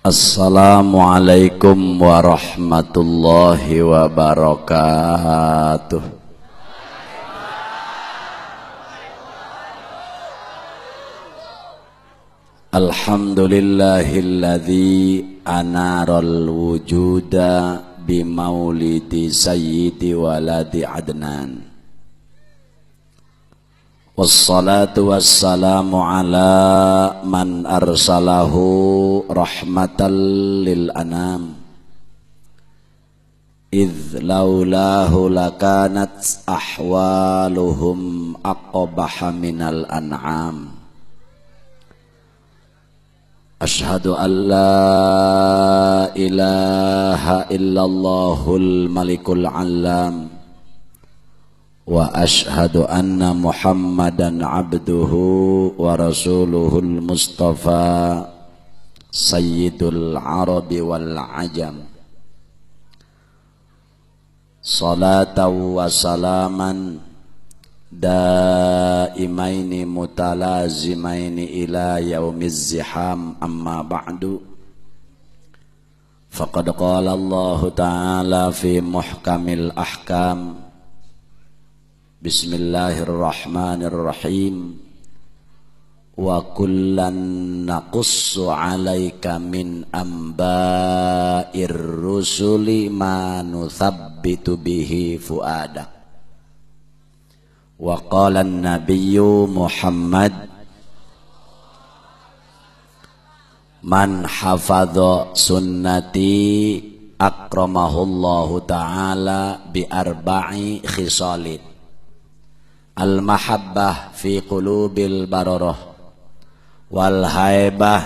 Assalamualaikum warahmatullahi wabarakatuh. Alhamdulillahilladzi anaral wujuda bimaulidi sayyidi waladi Adnan. Wassalatu wassalamu ala man arsalahu rahmatan lil anam. Idh laulahu lakanat ahwaluhum aqbaha minal an'am. Ashhadu an la ilaha illallahul malikul alam. Wa ashhadu anna Muhammadan abduhu wa rasuluhul mustafa sayyidul arabi wal ajam. Salatan wa salaman daimaini mutalazimaini ila yaumiz ziham, amma ba'du. Faqad qala Allah ta'ala fi muhkamil ahkam. Bismillahirrahmanirrahim. Wa kullan naqussu 'alaika min amba'ir rusuli ma nuthabbitu bihi fuadak. Wa qala an-nabiyyu Muhammad man hafadha sunnati akramahullahu ta'ala bi arba'i khisalin. Al-mahabbah fi qulubil bararah wal haibah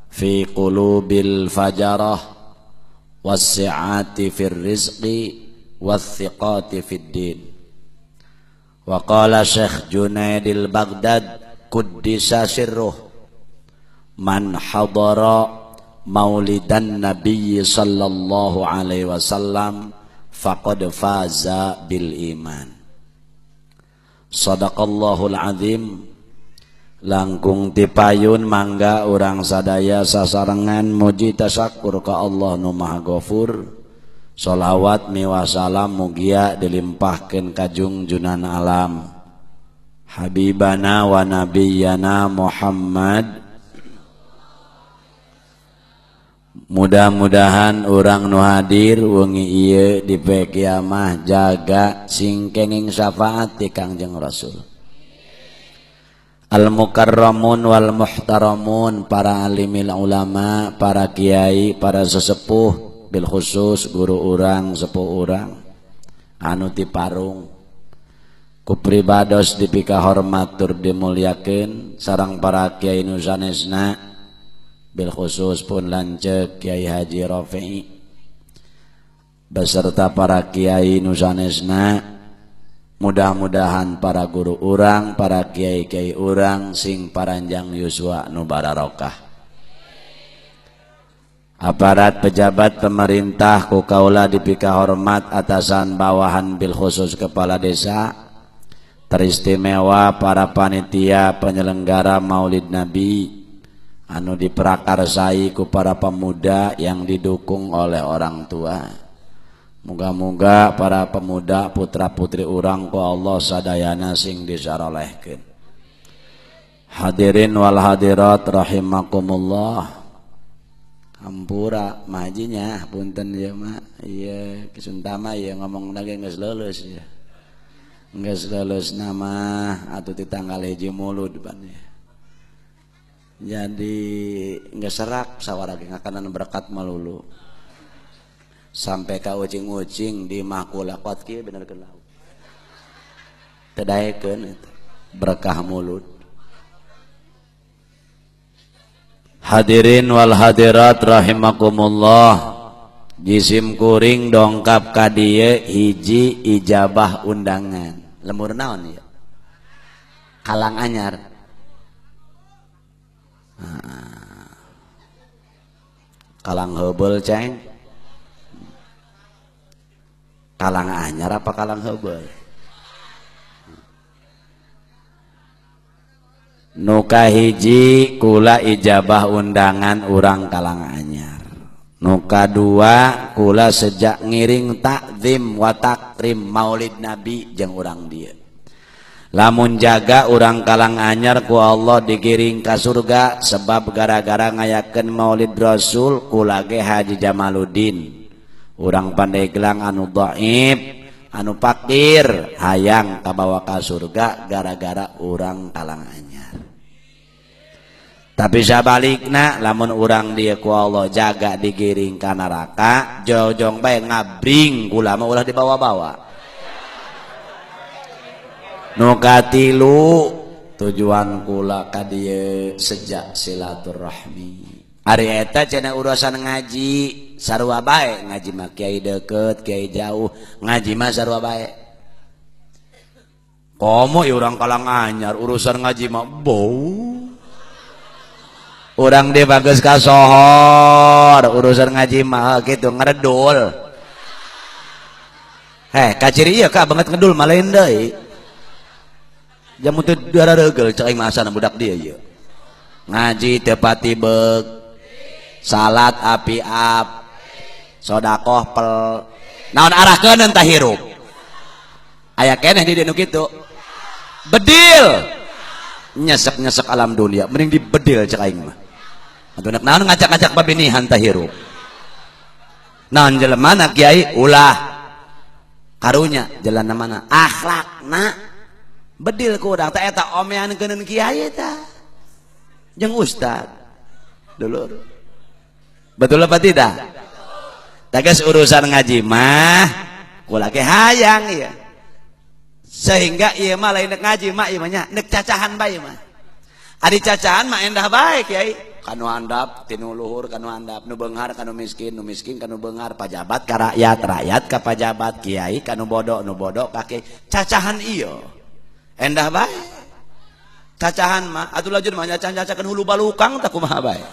fi qulubil fajarah was-si'ati fir rizqi was-thiqati fid din. Wa qala Syekh Junaidil Baghdad kuddisa sirruh man hadara maulidan nabiyyi sallallahu alaihi wasallam faqad faza bil iman. Sadaqallahul azim. Langkung tipayun mangga urang sadaya sasarengan muji tasyakur ka Allah nu Maha Ghafur. Sholawat miwah salam mugia dilimpahkeun ka jungjunan alam Habibana wa nabiyana Muhammad. Mudah-mudahan urang nu hadir wengi ieu di poe kiamah jaga sing kenging syafaat ti Kangjeng Rasul. Al mukarramun wal muhtaramun, para alimil ulama, para kiai, para sesepuh, bil khusus guru urang, sepuh urang anu ti parung ku pribados dipika hormat tur dimuliakeun sareng para kiai nu sanesna, bil khusus pun lanceuk Kiai Haji Rafi'i beserta para kiai nu sanesna. Mudah-mudahan para guru urang, para kiai-kiai urang sing paranjang yuswa nu bararokah. Aparat pejabat pemerintah ku kaula dipika hormat atasan bawahan bil khusus kepala desa, teristimewa para panitia penyelenggara Maulid Nabi anu diprakarsai ku para pemuda yang didukung oleh orang tua. Moga-moga para pemuda putra-putri urang ku Allah sadayana sing disarolehkeun. Hadirin wal hadirat rahimakumullah. Hampura majinya punten ieu mah ieu kisuntama ieu ngomong lagi geus leuleus ieu. Geus leuleus nama atuh ti tanggal 1 Mulud pan ya. Jadi nggak serak sawara ngakanan berkat melulu sampai ka ucing-ucing di makula kuat kieu bener ke laut teu daekeun eta berkah mulut. Hadirin wal hadirat rahimakumullah. Jisim kuring dongkap ka dieu hiji ijabah undangan lembur naon ieu Kalang Anyar. Kalang Heubeul ceng, Kalang Anyar apa Kalang Heubeul? Nu kahiji kula ijabah undangan urang Kalang Anyar. Nu kadua kula sejak ngiring takzim wa takrim Maulid Nabi jeung urang dieu. Lamun jaga urang Kalanganyar ku Allah digiring ka surga sebab gara-gara ngayakeun Maulid Rasul kula ge Haji Jamaluddin. Urang Pandeglang anu dhaif, anu fakir hayang kabawa ka surga gara-gara urang Kalanganyar. Tapi sabalikna lamun urang dieu ku Allah jaga digiring ka neraka, jojong bae ngabring kula mah ulah dibawa-bawa. Nu katilu tujuan kula ka dieu sejak silaturahmi. Ari eta cenah urusan ngaji sarua bae, ngaji mah kiai deukeut, kiai jauh, ngaji mah sarua bae. Komo ieu urang Kalanganyar urusan ngaji mah bau. Urang dia bagus kasohor urusan ngaji mah gitu ngeredul. Heh, kaciri ieu ka banget ngedul mah lain deui. Jamu teu darareugel cek aing mah asana budak dia ieu. Ngaji teu pati beuk, salat api-ap, sodakoh pel. Naon arahkeun tah hirup. Aya keneh di dieu nu kitu. Bedil. Nyesek-nyesek alam dunia, mending dibedil cek aing mah. Atuh nek naon ngajak-ngajak babinihan tah hirup. Naon jelema kiai ulah karunya jalan mana akhlakna bedil ku urang teh eta omean keuneun kiai eta jeung ustad dulur. Betul apa tidak? Tegas urusan ngaji mah kula ge hayang ieu. Sehingga ieu mah lain nek ngaji mah ieu mah nya nek cacahan bae mah. Ari cacahan mah endah bae kiai. Kanu handap tinu luhur kanu handap, nu beunghar kanu miskin, nu miskin kanu beunghar, pajabat ka rakyat, rakyat ka pajabat, kiai kanu bodoh, nu bodoh ka kiai. Cacahan ieu endah bae. Cacahan mah atuh lajun mah nyacahan-cacahan hulu balukang tah kumaha bae.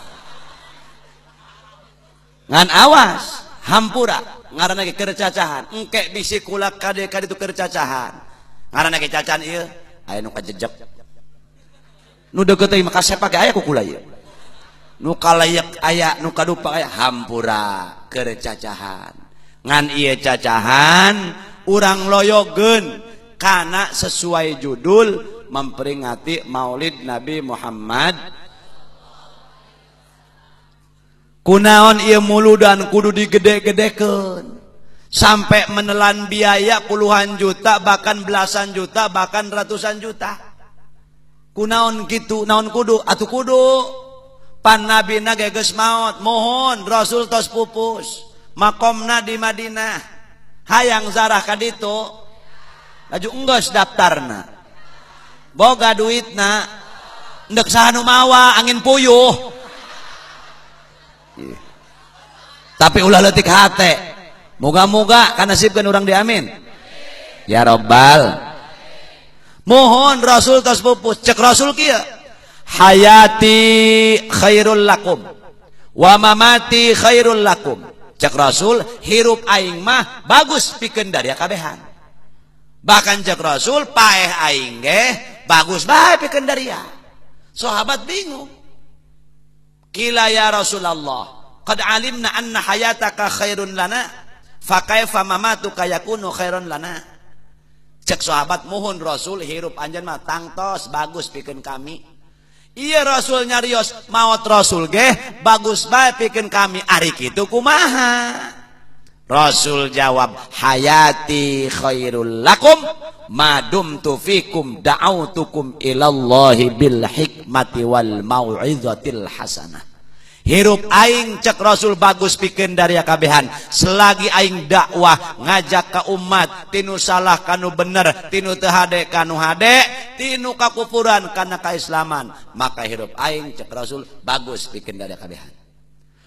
Ngan awas hampura ngaranna ge keur cacahan, engke bisi kula kade kade itu keur cacahan. Ngaranna ge cacahan ieu aya nu kajejek. Nu deukeut teh mah kasep ge aya ku kula ieu. Nu kalayak aya, nu kadupa aya, hampura keur cacahan. Ngan ieu cacahan urang loyogeun kana sesuai judul memperingati Maulid Nabi Muhammad. Kunaon ieu muludan kudu digede-gedekeun sampai menelan biaya puluhan juta bahkan belasan juta bahkan ratusan juta. Kunaon kitu, naon kudu atuh kudu. Pan nabi na ge geus maot, mohon Rasul tos pupus, makomna di Madinah. Hayang zarah ka ditu, laju enggeus daftarna. Boga duitna, endek saha nu mawa angin puyuh. Tapi ulah leutik hate. Moga-moga kanasibkeun urang diamin. Ya Rabbal. Mohon Rasul tos pupus, cek Rasul kieu. Hayati khairul lakum wa mamati khairul lakum. Cek Rasul hirup aing mah bagus pikeun dari kabehan. Bahkan cek Rasul paeh aing ge bagus bae pikeun daria. Sahabat bingung. Qila ya Rasulullah, qad alimna anna hayataka khairun lana, fa kaifa mamatuka yakunu khairun lana. Cek sahabat mohon Rasul hirup anjeun mah tangtos bagus pikeun kami. Iya Rasul nyarios maot Rasul ge bagus bae pikeun kami ari kitu kumaha. Rasul jawab hayati khairul lakum ma dumtu fikum da'autukum ilallahi bil hikmati wal mau'izatil hasanah. Hirup aing cek Rasul bagus pikeun dari kabehan selagi aing dakwah ngajak ka umat tinu salah kanu bener, tinu teu hade kanu hade, tinu kakufuran kana kaislaman, maka hirup aing cek Rasul bagus pikeun dari kabehan.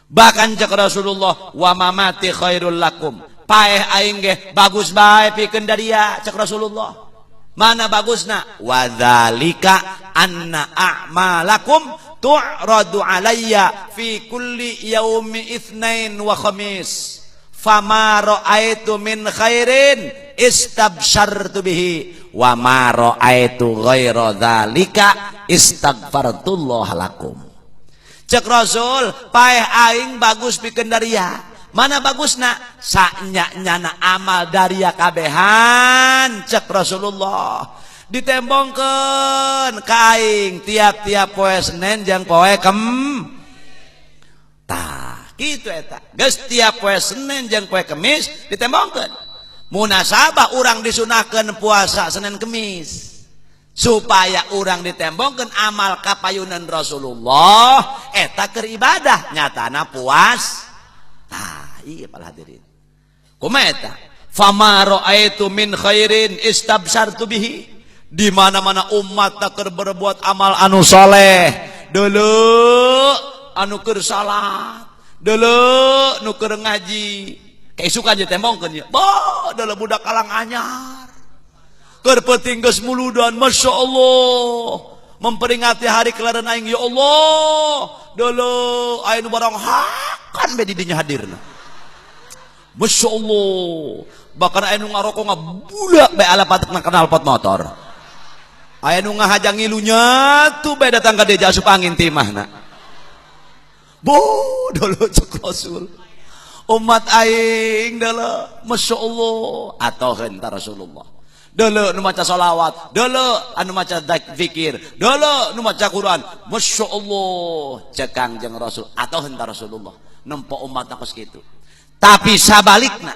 Bahkan cek Rasulullah wa mamati khairul lakum, paeh aing ge bagus bae pikeun daria cek Rasulullah. Mana bagusna? Wa dzalika anna a'malakum tu'radu alayya fi kulli yaumi itsnain wa khamis fama ra'aitu min khairin istabsyartu bihi wa ma ra'aitu ghaira dzalika istaghfartullah lakum. Cek Rasul, paeh aing bagus pikeun daria. Mana bagusna? Sanya-nyana amal daria kabehan cek Rasulullah. Ditembongkeun ka aing tiap-tiap poe Senin jeung poe Kem. Tah, kitu eta. Geus tiap poe Senin jeung poe Kemis ditembongkeun. Munasabah urang disunahkeun puasa Senin Kemis. Supaya urang ditembongkeun amal kapayunan Rasulullah eta keur ibadah nyatana puas. Tah, iya para hadirin. Kumaha eta? Fama ra'aitu min khairin istabsartu bihi. Di mana-mana umat tak keur berbuat amal anu soleh, deuleu anu keur salat, deuleu nu keur ngaji. Kaisukan ditembongkeun ieu. Boh, deuleu budak kalang anyar. Keur peuting geus muludan, Masya Allah. Memperingati hari kelahiran aing, ya Allah. Deuleu aya nu barang hakan be di dinya hadirna. Masya Allah. Bahkan aya nu ngarokok ngabulak be ala patekna kenal pot motor. Aya nu ngahaja ngilu nyatu be datang ka deja asup angin ti imahna. Boh, deuleu cek Rasul. Umat aing deuleu, Masya Allah. Atoheun ta Rasulullah. Deuleu nu maca sholawat, deuleu anu maca zikir, deuleu nu maca Quran. Masya Allah, cek Kangjeng Rasul, atoheun ta Rasulullah. Nempo umat kos kitu. Tapi sabalikna,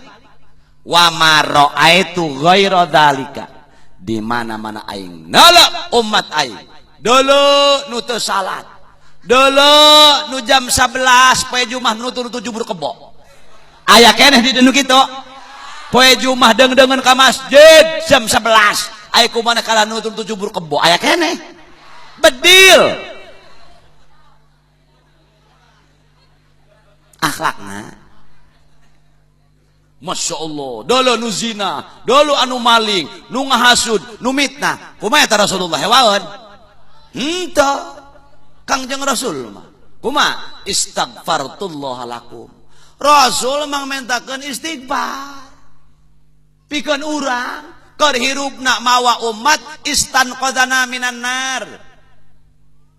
wa ma ra'aitu ghaira dzalika. Di mana-mana aing neuleuh umat aing, deuleu nu teu salat, deuleu nu jam 11 poe Jumat nu teu jubur kebo. Aya keneh di nu kitu. Poe Jumat deung-deungeun ka masjid jam 11, aya kumaha kalah nu teu jubur kebo, aya keneh. Bedil akhlakna. Masya Allah, dulu nu zina, dulu anu maling, nu ngahasud, nu mitnah. Kumaha eta Rasulullah hewaeun? Henteu. Kangjeng Rasul mah. Kumaha? Istaghfartullah lakum. Rasul mah mentakeun istighfar. Pikeun urang keur hirupna mawa umat istanqadana minan nar.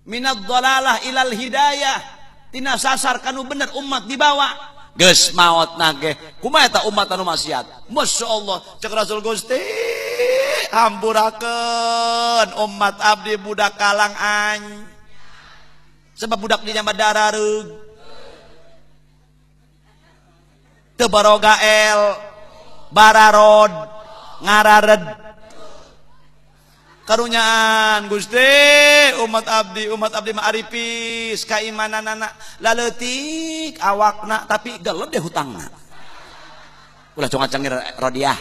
Minad dhalalah ilal hidayah. Tina sasar kanu bener umat dibawa. Geus maot nage kumaha eta umat anu maksiat. Masya Allah, cek Rasul Gusti hampurakeun umat abdi budak kalang any. Sebab budak dinya mah darareug. Teu baroga el, bararod, ngarared. Karunyaan Gusti umat abdi mah aripis kaimananana laleutik awakna tapi geledeh hutangna. Ulah congacangir rodiah.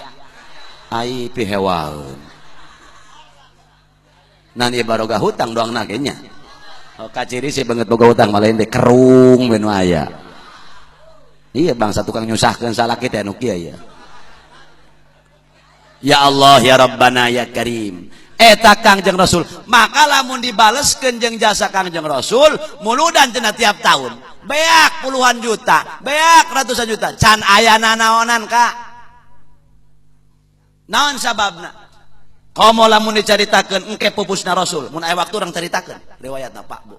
Ai pihewaeun. Nan ieu baroga hutang doangna ge nya. Oh, kaciri sih banget boga hutang malah teh kerung we nu aya. Iya bangsa tukang nyusahkeun salaki teh anu kieu ya. Ya Allah ya Rabbana ya Karim. Eta Kangjeng Rasul, maka lamun dibaleskeun jeung jasa Kangjeng Rasul muludan cenah tiap tahun beak puluhan juta, beak ratusan juta, can aya nanaonan ka. Naon sababna? Komo lamun dicaritakeun engke pupusna Rasul, mun aya waktu urang caritakeun riwayatna Pak Bu.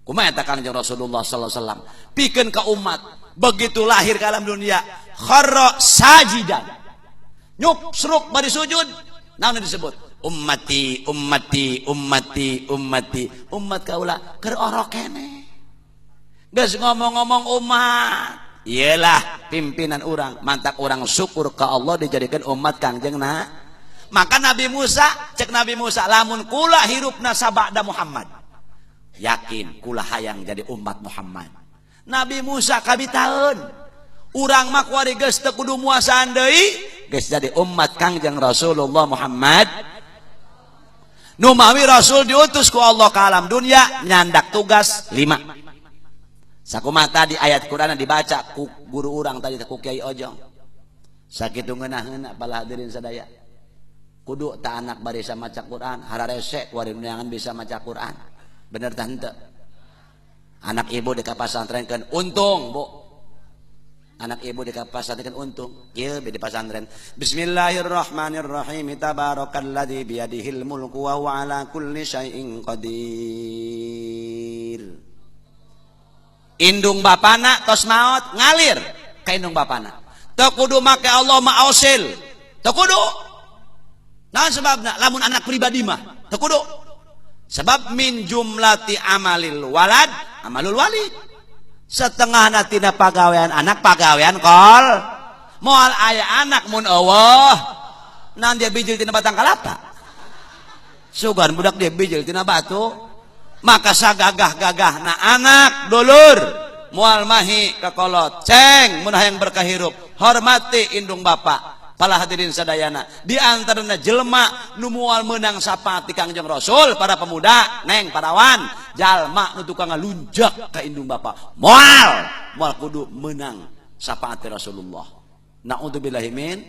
Kumaha eta Kangjeng Rasulullah sallallahu alaihi wasallam pikeun ka umat begitu lahir ke alam dunia kharra sajidan nyup seruk bari sujud. Naon disebut? Ummati, ummati, ummati, ummati. Umat kaula keur orok keneh. Geus ngomong-ngomong umat, iyalah pimpinan urang, mantak urang syukur ka Allah dijadikan umat Kangjeng na. Maka Nabi Musa, cek Nabi Musa, lamun kula hirupna sabada Muhammad, yakin kula hayang jadi umat Muhammad. Nabi Musa kabitaeun, urang mah kuari geus teu kudu muasaan deui, geus jadi umat Kangjeng Rasulullah Muhammad. Numawi Rasul diutus ku Allah ke alam dunia nyandak tugas 5. Sakumaha tadi ayat Quran dibaca ku guru urang tadi ku Kiai Ojong. Sakitu ngeunah-ngeunah bala hadirin sadaya. Kudu ta anak barisa maca Quran, hararese kuari neangan bisa maca Quran. Bener tah henteu? Anak ibu di kapasantrenkeun untung, Bu. Anak ibu di kapasantrenkeun untung. Ieu di pasantren. Bismillahirrahmanirrahim. Tabarakalladzi biyadihil mulku wa huwa ala kulli syai'in qadir. Indung bapana tos maot ngalir ka indung bapana. Teu kudu make Allah ma'ausil. Teu kudu. Naon sebabna? Lamun anak pribadi mah teu kudu. Sebab min jumlati amalil walad amalul walid. Setengahna tina pagawean anak pagawean kol. Moal aya anak mun eueuh. Naon dia bijil tina batang kalapa. Sugan budak dia bijil tina batu. Maka sagagah-gagahna anak dulur moal mahi kakolot ceng mun hayang berkah hirup hormati indung bapak. Pala hadirin sadayana di antarana jelema nu moal meunang syafaat ti Kangjeng Rasul para pemuda neng parawan jalma nu tukang ngalunjak ka indung bapak moal moal kudu meunang syafaat ti Rasulullah. Naudzubillahi min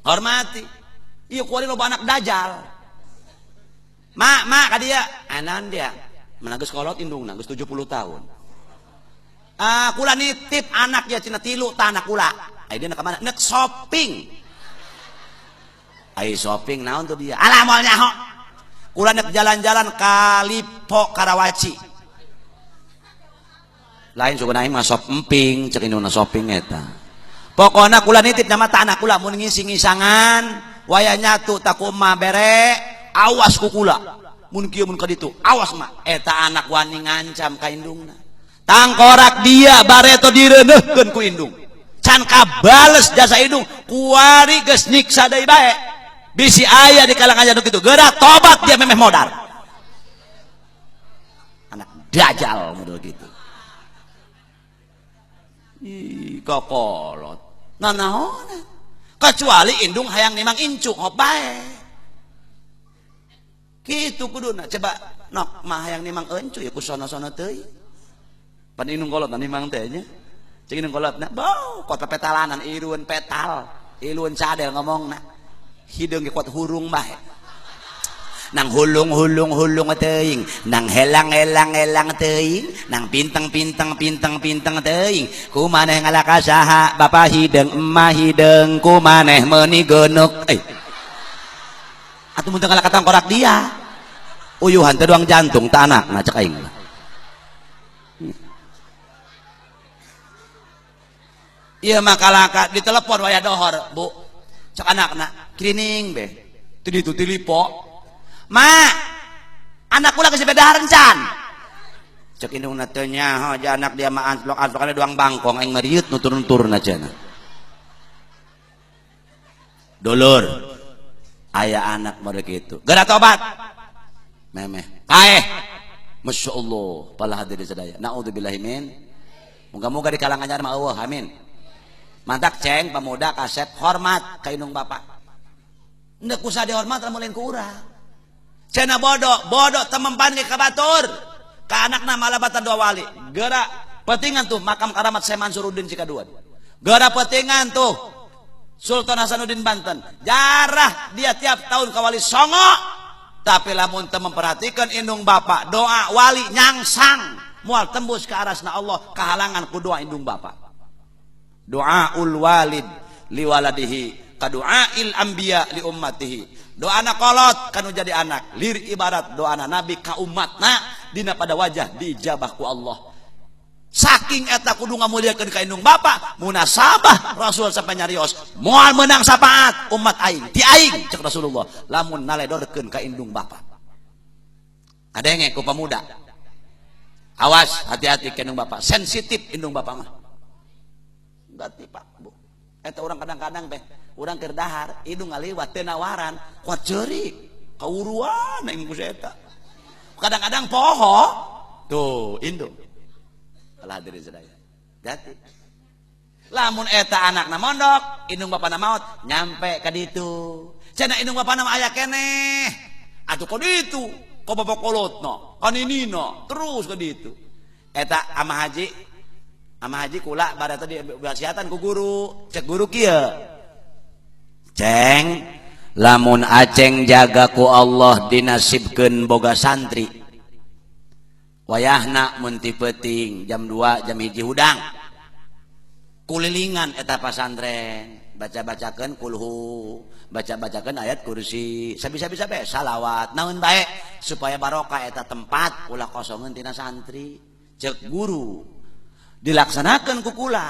hormati. Ieu kuari loba anak dajal. Mak, mak, ka dia, anan dia, mana geus kolot indungna, geus 70 tahun. Ah, kula nitip anak ya cina tilu tanah kula. Ai dia nak kemana? Nek shopping. Ai shopping naon tuh dia? Alah moal nyaho. Kula nek jalan-jalan ka Lipo Karawaci. Lain sugan aing mah shop emping, cek indungna shopping eta. Pokona kula nitip nama tanah kula mun ngisi-ngisangan, waya nyatu tak ku emak bere. Awas kukula mun kieu mun kaditu awas mak eta anak wani ngancam ka indungna tangkorak dia bareto direuneuhkeun ku indung can kabales jasa indung kuari geus nyiksa deui bae bisi aya di kalangan anu kitu geura tobat dia memeh modar anak dajal model kitu ih kokolot nanaon kecuali indung hayang nimang incu hop bae kitu kuduna coba nok mah hayang nimang encu ya ku sono-sono teuing pan indung kolot nimang teh nya cing indung kolot na bau kota petalanan iruan petal iluan cadel ngomongna hideung ge kuat hurung bae nang hulung-hulung-hulung teuing nang helang-helang-helang teuing nang pinteng-pinteng-pinteng-pinteng teuing ku maneh ngalaka saha bapa hideung emah hideung ku maneh meuni geunuk atuh mun teu ngalaka tangkorak dia uyuhan teh doang jantung ta anakna cek aing mah. Ieu mah kalaka ditelepon waya dohor bu cek anakna kirining be teu ditu ti lipo ma anak kula geus bedahareun can cek indungna teu nyaho ja anak dia mah antlok-antlokane doang bangkong aing mah rieut nu turun-turun aja na dulur aya anak model kitu geura tobat memeh kaeh Masya Allah pala hadirin sadaya naudzubillahi min muga-muga di kalangan mah eueuh amin mantak ceng pemuda kasep hormat ka indung bapak henteu kusa dihormat lamun lain ku urang cenah bodoh bodoh temempan ge ka batur ka anakna malabatan dua wali geura petingan tuh makam karamat Syekh Mansuruddin Cikaduan geura petingan tuh Sultan Hasanuddin Banten jarah dia tiap tahun ka wali songo tapi lamun teu memperhatikan indung bapak doa wali nyangsang moal tembus ke arasna Allah kahalangan ku doa indung bapak doaul walid liwaladihi kaduail anbiya li ummatihi doana kolot kanu jadi anak lir ibarat doana nabi ka umatna dina pada wajah diijabah ku Allah saking eta kudu ngamuliakeun ka indung bapak munasabah Rasul sampai nyarios moal meunang syafaat umat aing ti aing cek Rasulullah lamun naledorkeun ka indung bapak kadenge ku pemuda awas hati-hati ka indung bapak sensitif indung bapak mah ganti pak bu eta urang kadang-kadang teh urang keur dahar indung ngaliwat teu nawaran kuat ceurik kauruan aing ku eta kadang-kadang poho tuh indung Allah hadirin sadaya. Jati. Lamun eta anakna mondok, indung bapana maot, nyampe ka ditu. Cenah indung bapana mah aya keneh. Atuh ka ditu, ka bapak kolotna, ka ninina, terus ka ditu. Eta ama haji kula bada tadi wasiatan ku guru, cek guru kieu. Ceng, lamun aceng jaga ku Allah dinasibkeun boga santri. Wayahna mun ti peuting jam 2 jam 1 hudang kulilingan eta pasantren baca-bacakeun kulhu baca-bacakeun ayat kursi sabisa-bisa bae salawat naon bae supaya barokah eta tempat ulah kosongeun tina santri cek guru Dilaksanakan ku kula.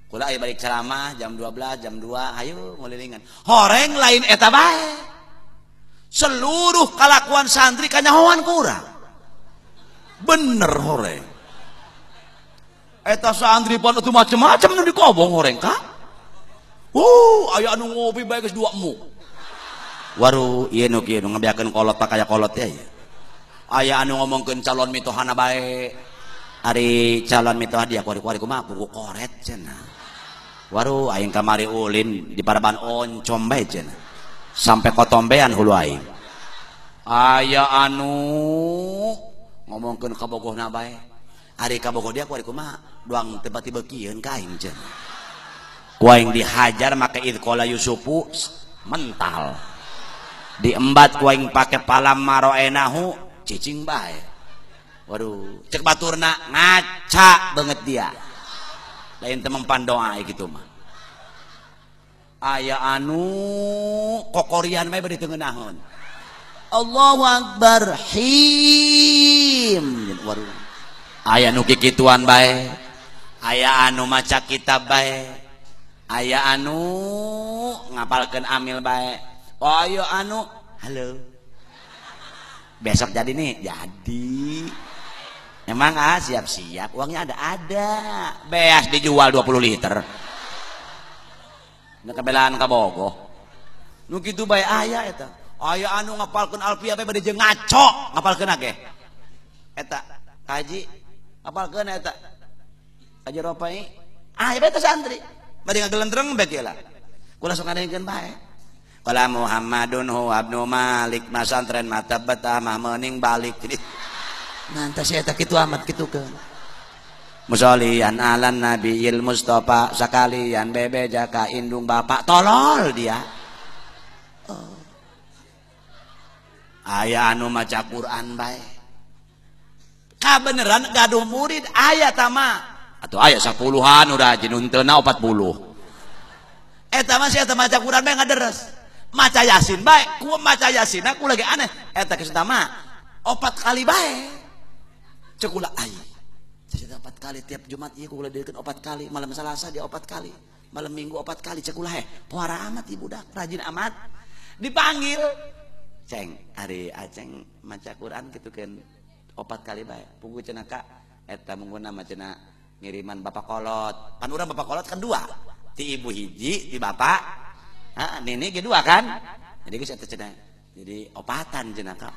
Kula aya balik ceramah jam 12, jam 2, ayo ngulilingan. Horeng lain eta bae. Seluruh kalakuan santri kanyahoan kurang. Bener horeng. Eta santri pan itu macem-macem nu dikobong horeng ka. Aya anu ngopi bae geus 2 muk. Waru ieu nu kieu nu ngabeakeun kolot pa kaya kolot ya. Aya anu ngomongkeun calon mitohana bae. Ari calon mitoha dia kuari-kuari kumaha buku koret cenah. Waru aing kamari ulin di paraban oncom bae cenah. Sampai kotombean hulu aing. Aya anu ngomongkeun kabogohna bae. Ari kabogoh dia kuari kumaha doang tiba-tiba kieun ka aing cenah. Ku aing dihajar make idqala Yusufu mental. Diembat ku aing pake palam maroenahu cicing bae. Waduh, cek baturna ngaca banget dia. Lain temempan doa gitu mah. Aya anu kokorian bae bari teu ngeunaheun. Allahu akbar him. Waduh. Aya nu kikituan bae. Aya anu maca kitab bae. Aya anu ngapalkeun amil bae. Aya anu halo. Besok jadi nih, jadi. Emang siap-siap, uangnya ada. Beas dijual 20 liter. Nu kebelaan kabogoh. Nu kitu bae aya eta. Aya anu ngapalkeun alfiah bae bade jeung ngaco, ngapalkeun ge. Eta kaji ngapalkeun eta. Kaji ropai. Aya bae teh santri. Bade ngagelentreng bae kieu lah. Kula sok ngadengkeun bae. Qala Muhammadun huwa ibnu Malik masantren mata betah mah meuning balik. Nanti saya tak kitu amat kitu ke. Musolian alan nabiyil Mustafa sakalian bebe jaka indung bapak tolol dia. Oh. Aya anu maca Quran bae. Kabeneran gaduh murid aya tama atau aya 10-an udah jenun teu 40. Eta mah si eta maca Quran bae ngaderes. Maca Yasin bae, ku maca Yasin aku lagi aneh. Eta geus tama 4 kali bae. Cek kula ai. Saya 4 kali tiap Jumat ieu kula diekeun 4 kali, malam Selasa dia 4 kali, malam Minggu 4 kali. Cek kula heh, pohara amat ieu budak, rajin amat. Dipanggil. Ceng, ari Aceng maca Quran kitu keun 4 kali bae. Pugu cenah ka eta mungguna mah cenah ngiriman bapak kolot. Pan urang bapak kolot kan 2. Ti ibu hiji, ti bapak. Heeh, nini ge 2 kan? Jadi geus eta cenah. Jadi opatan cenah ka.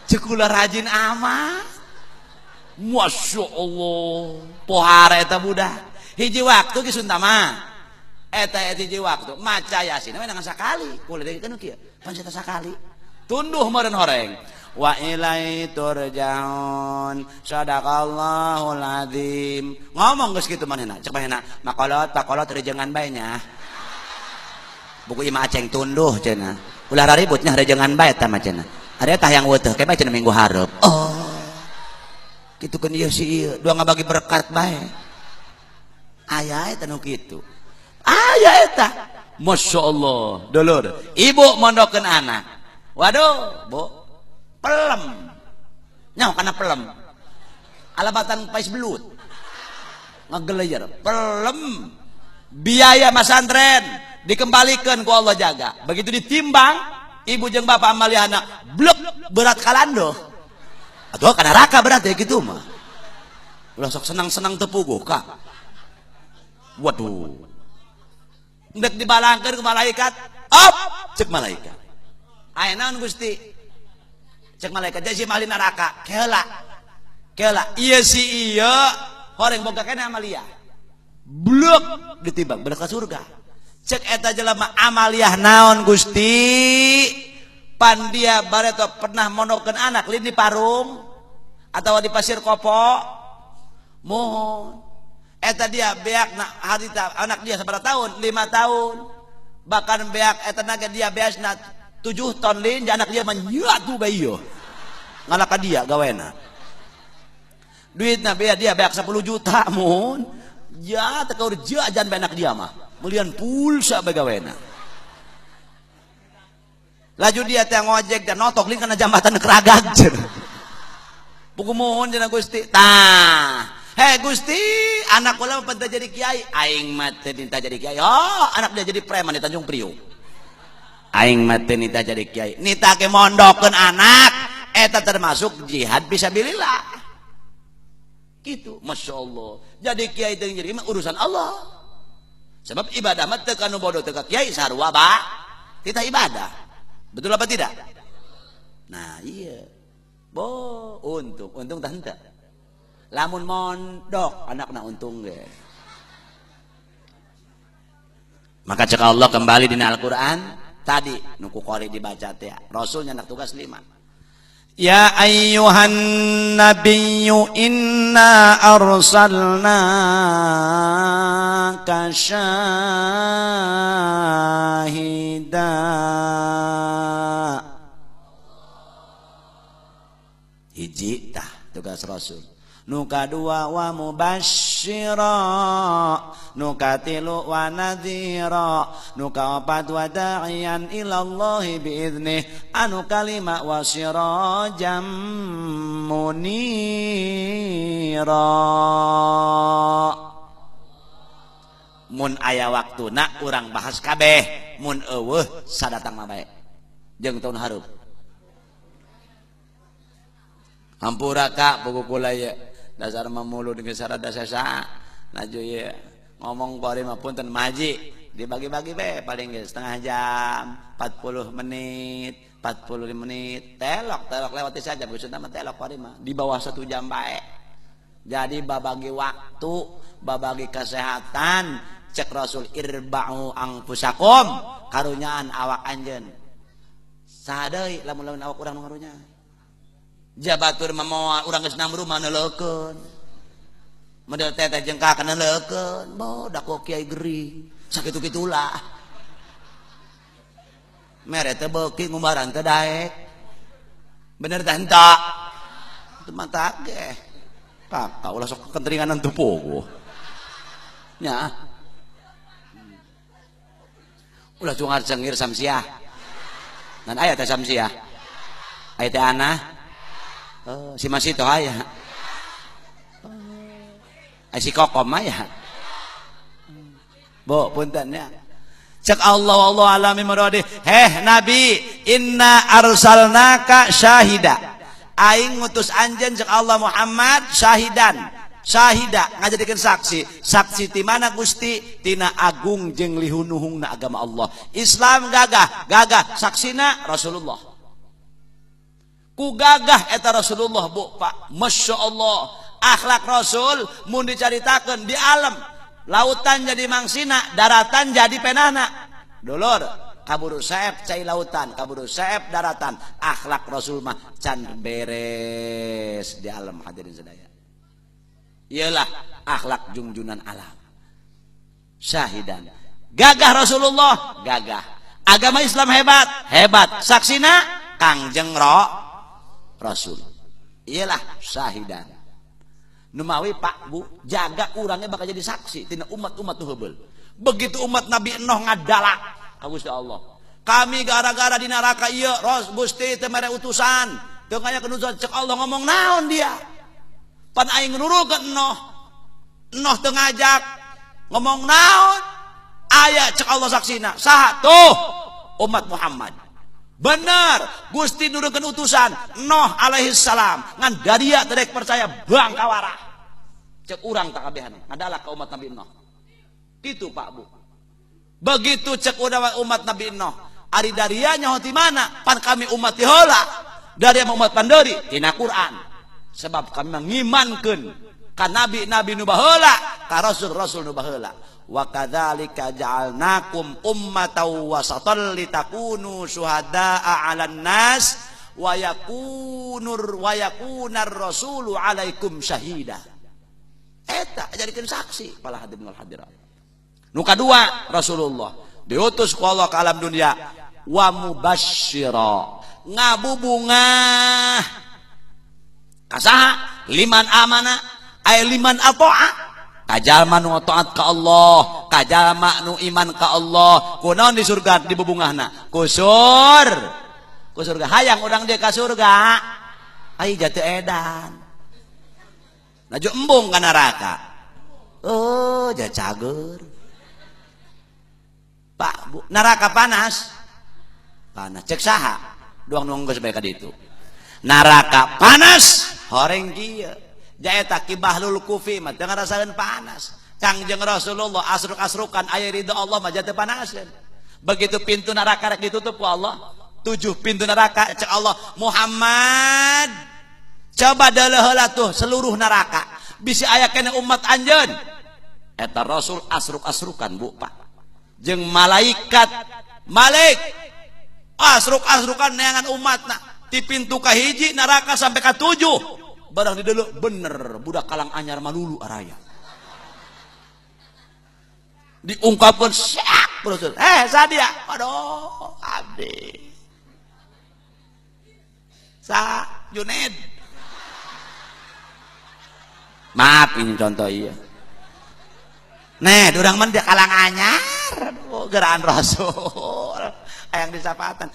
Cek kula rajin amat. Masya Allah, pohara eta budak. Hiji waktu geus untama. Eta hiji waktu maca Yasin we ngan sakali. Kula deui kieu. Pan eta sakali. Tunduh meureun horeng. Wa ilaihi turja'un. Sadaqallahul azim. Ngomong geus kitu manehna. Cek manehna, makolot pakolot rejengan bae nya. Buku imah Aceng tunduh cenah. Ulah raribut nya rejengan bae eta mah cenah. Ari eta hayang weutuh ke bae cenah minggu hareup. Oh. Kitu keun ieu si ieu, dua ngabagi berkat bae. Aya eta nu kitu. Aya eta. Masya Allah, dulur. Ibu mondokeun anak. Waduh, Bu. Pelem. Nyaho kana pelem. Alabatan pais belut. Ngageleyer, pelem. Biaya masantren dikembalikan ku Allah jaga. Begitu ditimbang, ibu jeung bapak amaliana blek berat kalando. Atuh kana neraka berat ya gitu mah. Ulah sok senang-senang tepuguh ka. Waduh. Ndek dibalangkeun ku malaikat, op cek malaikat. Aya naon Gusti? Cek malaikat jadi si ahli neraka. Keula. Keula ieu si ieu horeng boga keneh amalia. Blek ditimbang berat ka surga. Cek eta jelema amaliah naon Gusti? Pan dia bareto pernah monokeun anak lin di Parung atau di Pasir Kopo. Mohon eta dia beak na harita anak dia sabaraha tahun? 5 tahun. Bahkan beak eta naga dia beasna 7 ton lin anak dia menyatu bae ieu. Ngalaka dia gawena. Duitna bea dia beak 10 juta mohon. Ya teu kaur jajan bae anak dia mah. Melian pulsa bae gawena. Laju dia teh ngojek dan notok lin kana jambatan keragag cenah. Buku mohon cenah Gusti. Tah, Hei Gusti, anak kula mah jadi kiai, aing mah teu nita jadi kiai. Oh, anak dia jadi preman di Tanjung Priok. Aing mah teu nita jadi kiai. Nita ke mondokeun anak, eta termasuk jihad fisabilillah. Gitu, Masya Allah. Jadi kiai teu jadi mah urusan Allah. Sebab ibadah mah teu kanu bodoh teu ka kiai sarua ba. Kita ibadah. Betul apa tidak? Nah, iya. Bo, untung, untung tah henteu. Lamun mondok anakna untung ge. Maka cek Allah kembali dina Al-Qur'an tadi nu ku qori dibaca teh. Rasul nyandak tugas 5. Ya ayyuhan nabiyyu inna arsalnaka syahida. Hiji tah tugas Rasul. Nu kadua wa mubasyira, nu katilu wa nadhira, nu kaopat wa da'iyan ilallahi biiznih, anu kalima wa sirajam munira. Mun aya waktuna urang bahas kabeh, mun eueuh sadatang mah bae jeung taun hareup. Hampura ka pugu kula ieu. Dasar memulu dengan syarat dasar laju ya ngomong bari mah punten maji dibagi-bagi be paling ge setengah jam 40 menit 45 menit telok telok lewati saja maksudna mah telok bari mah di bawah 1 jam bae. Jadi babagi waktu, babagi kesehatan. Cek Rasul irba'u angfusakum, karunyaan awak anjeun saha deui lamun-lamun awak urang nu karunya. Jabatur mah urang geus namru mah neuleukeun. Model teteh jeung kakak neuleukeun, boh da kok kiai gering. Sakitu-kitulah. Mere teh beuki ngumbaran teh daek. Bener teh henteu? Teu mah tageh. Kakak ulah sok kenteringanan teu pogo. Nya. Ulah cungar cengir samsiah. Ngan aya teh samsiah. Aya teh anah. Oh, si Masito aya. Oh, si Kokom aya. Bo punten ya. Cek Allah Allah alami muradi. Heh Nabi, inna arsalnaka syahida. Aing ngutus anjeun cek Allah Muhammad syahidan. Syahida ngajadikeun saksi. Saksi ti mana Gusti? Tina agung jeung lihunuhungna agama Allah. Islam gagah, gagah saksina Rasulullah. Ku gagah eta Rasulullah bu Pak, Masya Allah akhlak Rasul mun dicaritakeun di alam lautan jadi mangsina, daratan jadi penana. Dulur kaburu saep cai lautan, kaburu saep daratan. Akhlak Rasul mah can beres di alam hadirin sadaya. Iyalah akhlak jungjunan alam. Syahidan. Gagah Rasulullah, gagah. Agama Islam hebat, hebat. Saksina Kangjeng Rasul. Iyalah syahidan. Numawi Pak Bu, jaga urangnya bakal jadi saksi tina umat-umat nu heubeul. Begitu umat Nabi Nuh ngadalak ka Gusti Allah. Kami gara-gara di neraka ieu, Ros Gusti teu mere utusan. Teu aya kenutusan cek Allah ngomong naon dia. Pan aing nurukeun Nuh. Nuh teu ngajak ngomong naon? Aya cek Allah saksina. Saha tuh? Umat Muhammad. Benar, Gusti nurunkeun utusan Nuh alaihi salam. Ngan daria teu rek percaya bangkawara. Cek urang tak kabehan, ngadalak ka umat Nabi Nuh. Kitu Pak Bu. Begitu cek umat Nabi Nuh, ari daria nyaho ti mana? Pan kami umat ti heula. Daria umat panderi tina Quran. Sebab kami ngimankeun ka nabi-nabi nu baheula, ka rasul-rasul nu baheula. Wa kadzalika ja'alnakum ummatan wasatan litakunu syuhada'a 'alan nas wa yakunur wa yakunar rasulu 'alaikum syahida. Eta jadikeun saksi para hadirin wal hadirat. Nu kadua Rasulullah diutus ku Allah ke alam dunia wa mubasysyira, ngabubungah kasaha liman amana ay liman ata'a. Kajalma nu taat ka Allah, kajalma nu iman ka Allah, kunaon di surga dibubungahna? Ku surga. Hayang urang dia ka surga. Ai jatuh edan. Laju embung ka neraka. Oh, ja cager. Pak, Bu, neraka panas. Panas. Cek saha? Duang-duang geus bae ka ditu. Neraka panas, horeng kieu. Ja eta Ki Bahlul Kufi mah teu ngarasakeun panas. Kangjeng Rasulullah asruk-asrukan aya ridho Allah mah teu panaseun. Begitu pintu neraka rek ditutup ku Allah, 7 pintu neraka cek Allah, Muhammad coba deuleuh heula tuh seluruh neraka bisi aya keneh umat anjeun. Eta Rasul asruk-asrukan Bu Pak. Jeung malaikat Malik asruk-asrukan neangan umatna ti pintu kahiji neraka sampai ka 7. Barang dideuleuh bener budak kalang anyar malulu araya. Diungkapkan syak Rasul. Sadia. Aduh, abdi. Sa Juned. Maaf ini contoh iya. Nih, durang men dia kalang anyar. Aduh, gerakan Rasul. Hayang disapatan.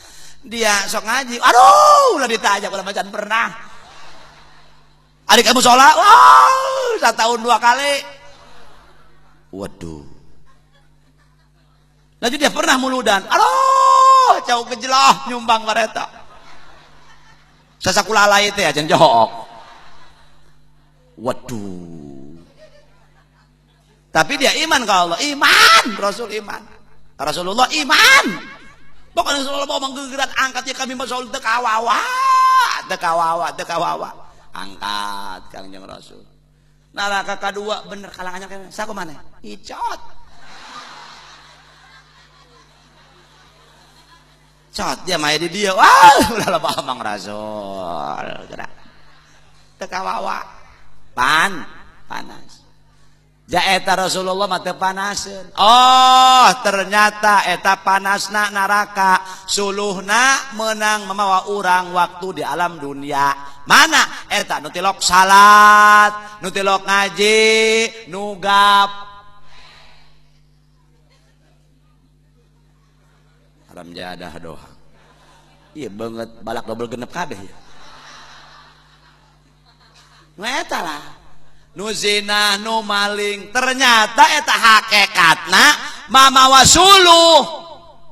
Dia sok ngaji. Aduh, ulah ditanya ulah macan pernah. Adik kamu sholat, wow, 1 tahun 2 kali. Waduh. Lanjut dia pernah muludan. Aduh, jauh kejelah nyumbang bareta. Sasakulalai teh aja johok. Waduh. Tapi dia iman ke Allah, iman, Rasul iman. Rasulullah iman. Pokoknya Rasulullah mau menggegeran angkat ya kami masaul teu kawawa, teu kawawa, teu kawawa. Angkat Kangjeng Rasul. Neraka kadua bener kalangannya kene. Saku maneh? Icot. Cot dia mah di dia. Wah, ulah loba omong Rasul. Gerak. Teu kawawa. Panas. Ja eta Rasulullah mah teu panaseun. Oh, ternyata eta panasna neraka, suluhna menang mamawa urang waktu di alam dunia. Mana eta nu tilok salat, nu tilok ngaji, nu gap. Alam jadah doha. Iya banget balak double genep kabeh ya. Nu eta lah. Nu zina, nu maling, ternyata eta hakikatna mamawa suluh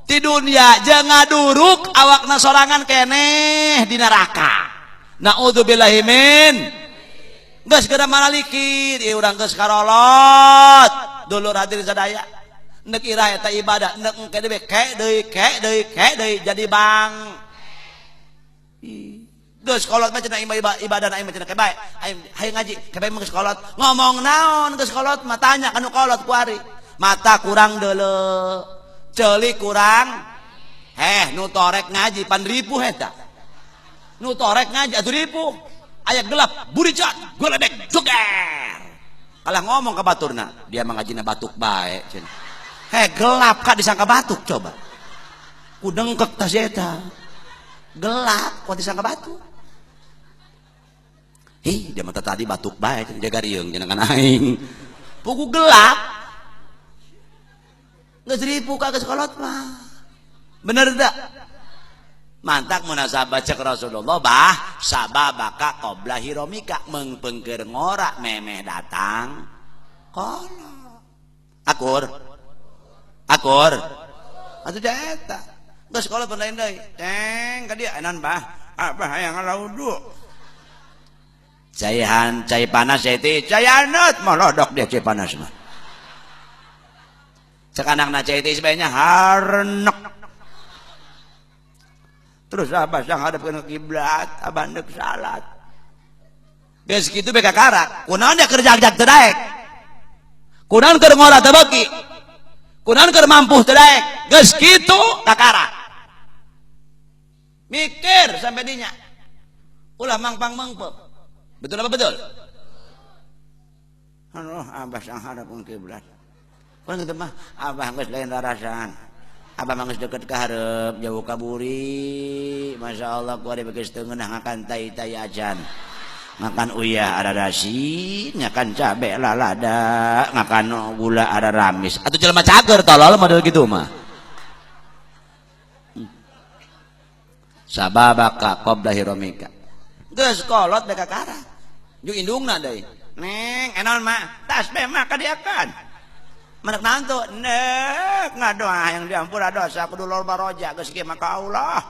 di dunia jeung ngaduruk awakna sorangan keneh di neraka. Naudzubillahi min. Geus geura malalikir, ieu urang geus karolot. Dulur hadirin sadaya. Nek irah eta ibadah, nek engke deui ke deui ke deui ke deui jadi bang. Geus kolot mah cenah ibadah aing mah cenah ke bae. Aing hayang ngaji, ke bae mah geus kolot. Ngomong naon geus kolot mah tanya ka nu kolot kuari. Mata kurang deuleu, ceuli kurang. Heh, nu torek ngaji pan ripuh eta. Nu torek ngaji atuh ripuh. Aya gelap, buricat, goledek, joger. Kalah ngomong ka baturna, dia mah ngajina batuk bae cenah. Heh, gelap kak disangka batuk coba. Ku dengkek tas eta. Gelap kok disangka batuk. Hih, dia mata tadi batuk bae jaga rieung cenah kan aing. Pugu gelap. Geus ripuh ka geus kolot mah. Bener teu? Mantak munasabah cek Rasulullah bah sababaka qabla hiromika mengpengker ngora memeh datang kolot. Akur. Akur. Atuh eta. Geus kolot pun lain deui. Ceng ka dieu enan bah. Abah hayang ngalauduk. Caihan, cai panas cai teh, cai anut molodok dia cai panas mah. Cek anakna cai teh sebaiknya harnek. Terus abah sang hadapkeun ke kiblat, abah ndek salat. Geus kitu beka karak, kunaon dia kerja jag teu daek. Kunaon keur ngora teu beuki. Kunaon keur mampuh teu daek. Geus kitu kakarak. Mikir sampai dinya. Ulah mangpang mangpeuh. Betul apa betul? Aduh, abah sang hadapkeun kiblat. Kun kitu mah abah geus lain rarasaan. Abah mah geus deket ka hareup, jauh ka buri. Masyaallah ku ari geus teu ngeunah ngakan tai-tai acan. Ngakan uyah ada dasi, ngakan cabe lalada, ngakan gula ada ramis. Atuh jelema cager tolol model kitu mah. Sababaka qabla hiromika. Geus kolot beka kara. Jeung indungna deui. Neng, enon mah, tasbih mah kadiakan. Menek naon tuh? Nek ngadoa yang diampura dosa kudu loba roja geus kieu maka Allah.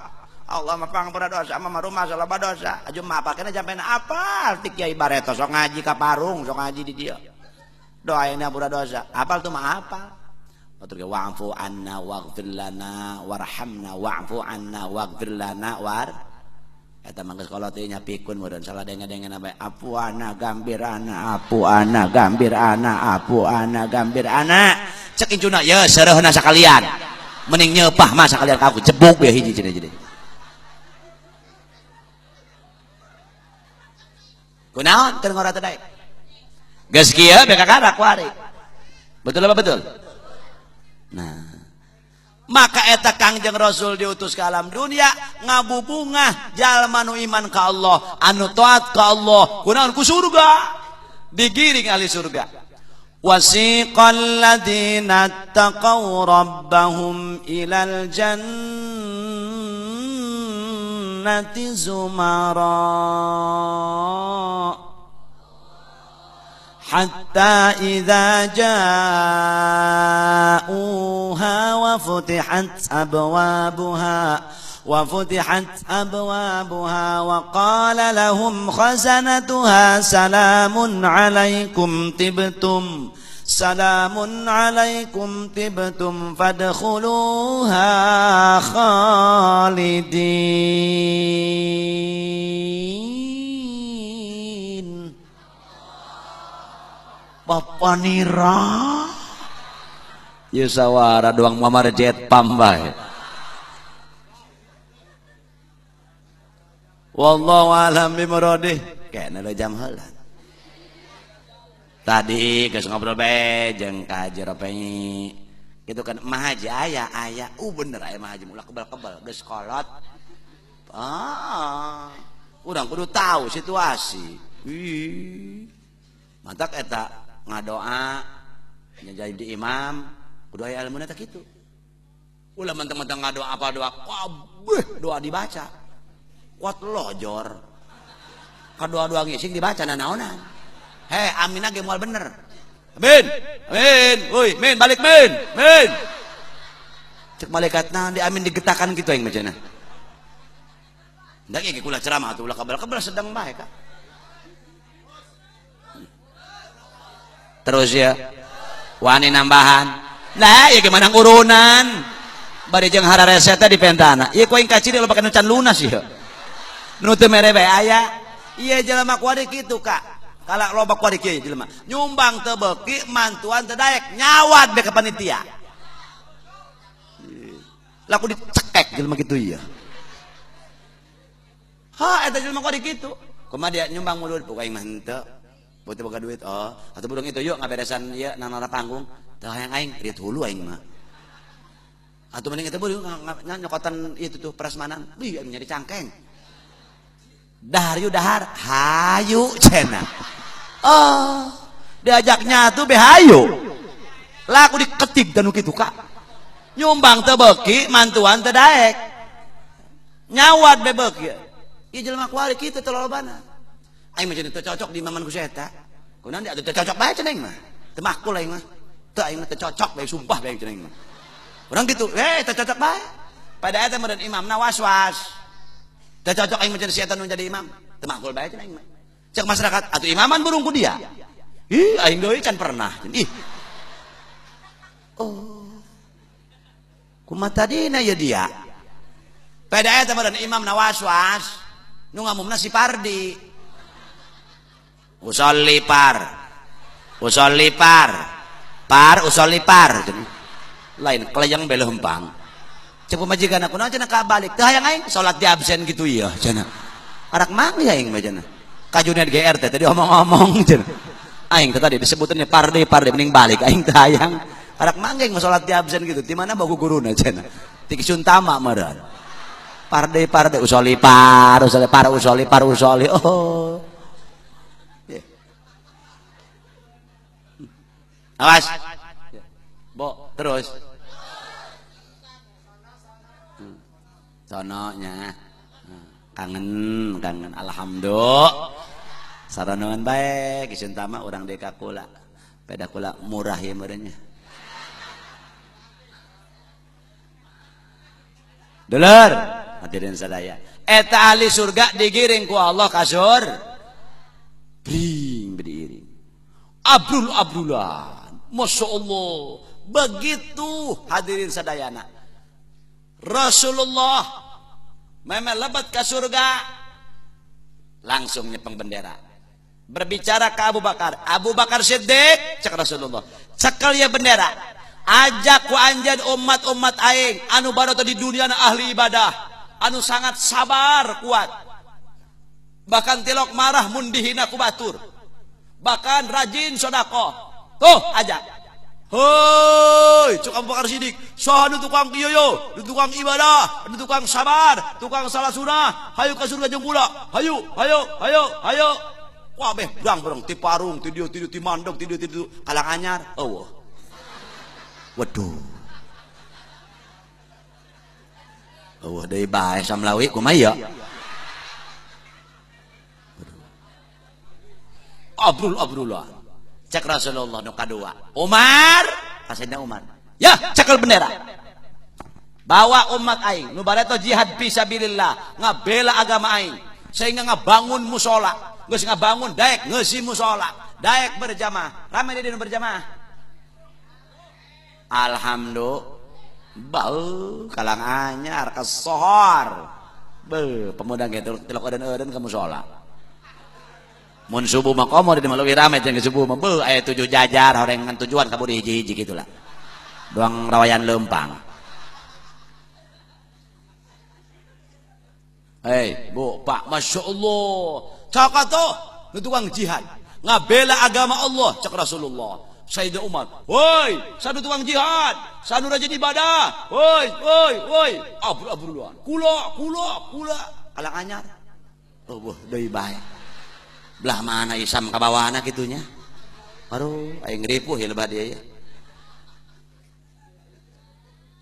Allah mah pangampura dosa, mah rumah loba dosa. Aju mah apakena jampena apal ti Kiai Bareto sok ngaji ka Parung, sok ngaji di dieu. Doa yang diampura dosa, apal tuh mah apal. Atur ge wa'fu anna waghfir lana warhamna wa'fu anna waghfir lana war. Eta mah geus kolot teh nya pikun meureun salah denge-dengena bae. Apu ana gambir ana, apu ana gambir ana, apu ana gambir ana. Cek incuna ye seureuhna sakalian. Mending nyeupah mah sakalian ka aku jebuk we hiji cenah jadi. Kunaon keur ngora teh daek? Geus kieu beka karak kuari. Betul apa betul? Nah, maka eta Kangjeng Rasul diutus ke alam dunia ngabubungah jalma nu iman ka Allah, anu taat ka Allah, kunaon ku surga, digiring ahli surga. Wasiqal ladzina taqaw rabbahum ilal jannati zumara hatta idza ja'uha wa futihat abwabuha wa futihat abwabuha wa qala lahum khazanatuha salamun alaikum tibtum salamun alaikum tibtum fadkhuluha khalidin. Papanira ya sawara doang mamar jet pam bae. Wallahu alam bi muradih. Kayakna jam heula. Tadi geus ngobrol bae jeung ka Haji Ropengi. Gitu kan mah haji aya aya. Bener aya mah haji ulah kebal-kebal geus kolot. Ah. Urang kudu tahu situasi. Ih. Mantak eta ngadoa jadi imam kudu aya ilmuna teh kitu. Ulah mentang-mentang ngadoa apa doa kabeh doa dibaca. Kuat lojor. Ka doa-doa ngising dibaca nanaonan. Heh, aminna ge moal bener. Amin. Amin. Woi, min balik min. Min. Cek malaikat naon di amin digetakan kitu aing mah cenah. Ndak ge kula ceramah atuh ulah kebal-kebal sedang bae ka. Terus ya wani nambahan nah ya gimana urunan bari jeung hararese teh di pentana ieu ku aing kaciri loba kana can lunas ieu nu teu mere bae aya ieu jelema kuari kitu ka kala loba kuari kieu jelema nyumbang teu beuki mantuan teu daek nyawat be ka panitia laku dicekek jelema kitu ieu ha eta jelema kuari kitu kumaha dia nyumbang mulut pokok aing mah henteu buat boga duit oh atau burung itu yuk ngaberesan ieu nanara panggung teu hayang aing riet hulu aing mah atau mending itu burung nyokotan itu tuh prasmanan wih aing nyari cangkeng dahar yuk dahar hayu cenah oh diajak nyatu be hayu laku diketik dan kitu ka nyumbang teu beuki mantuan teu daek nyawat be beuki ieu jelema kuari kitu teu lolobana aing mah teu cocok di imaman ku si eta. Kunaon dia teu cocok bae cenah aing mah. Teu makul aing mah. Teu aing mah teu cocok bae sumpah bae cenah aing mah. Urang kitu, teu cocok bae. Pada eta meureun imamna was-was. Teu cocok aing mah cenah si eta nu jadi imam. Teu makul bae cenah aing mah. Cek masyarakat atuh imaman burung ku dia. Ih, aing deui can pernah. Ih. Oh. Kumaha tadina ye dia? Pada eta meureun imamna was-was. Nu ngamumna si Pardi. Usolli par, usolli par, par usolli par, lain kelayang belo hempang. Cek pamajikan aku naon cenah kabalik, teu hayang aing salat di absen gitu ieu cenah. Arak manggih aing mah cenah. Ka Junet GR teh tadi omong-omong cenah. Aing teh tadi disebutannya parde parde mending balik aing teu hayang. Arak manggih mah salat di absen gitu. Di mana bagu guruna cenah. Ti Suntama meureun. Parde parde usolli par, usolli par, usolli par, usolli. Oh. Awas. Bo, terus. Sononya. Kangen, kangen. Alhamdulillah. Saronoan bae kisun tama urang deui ka kula. Peda kula murah ieu meureunnya. Dulur, hadirin sadaya. Eta ahli surga digiring ku Allah ka surga. Bring berdiri. Abrul abrulan. Masya Allah. Begitu hadirin sadayana. Rasulullah memang lebat ke surga langsung nyepeng bendera. Berbicara ke Abu Bakar. Abu Bakar Siddiq cek Rasulullah. Cekel ya bendera. Ajak ku anjeun umat-umat aing anu baroto di dunia na ahli ibadah, anu sangat sabar kuat. Bahkan tilok marah mun dihina ku batur. Bahkan rajin sedekah. Tuh ajak. Hoi, cek Abu Bakar Siddiq, saha nu tukang kieu yo, nu tukang ibadah, nu tukang sabar, tukang salat sunah, hayu ka surga jeung kula. Hayu, hayu, hayu, hayu. Kabeh brang-brang ti parung, ti dieu, ti dieu, ti mandeg, ti dieu, ti dieu, kalang anyar. Eueuh. Waduh. Eueuh deui bae samlawi kumaha ieu? Abrul abrulan. Cek Rasulullah nu kadua. Umar, kasihna Umar. Ya, cekel bendera. Bawa umat aing nu bareto jihad fisabilillah, ngabela agama aing sehingga ngabangun musola, geus ngabangun daek ngeusi musola, daek berjamaah. Rame di nu berjamaah. Alhamdulillah. Bau kalang anyar kesohor. Beuh, pemuda ge tilok eureun-eureun ka musola. Mun subuh mah komo di leuwih rame jeung subuh mah beuh aya 7 jajar horengan tujuan kabur hiji-hiji gitulah. Doang rawayan leumpang. Hei, Bu, Pak, Masya Allah. Cakap tuh, nu tukang jihad, ngabela agama Allah, cak Rasulullah. Sayyidina Umar, woi, sanu tukang jihad, sanu rajin ibadah, woi, woi, woi, abru-abruan, kula, kula, kula, kalang anyar. Oh, buh, deui bae. Belah mana Isam kabawana kitunya. Aduh, aing ripuh ya lebah dia ya.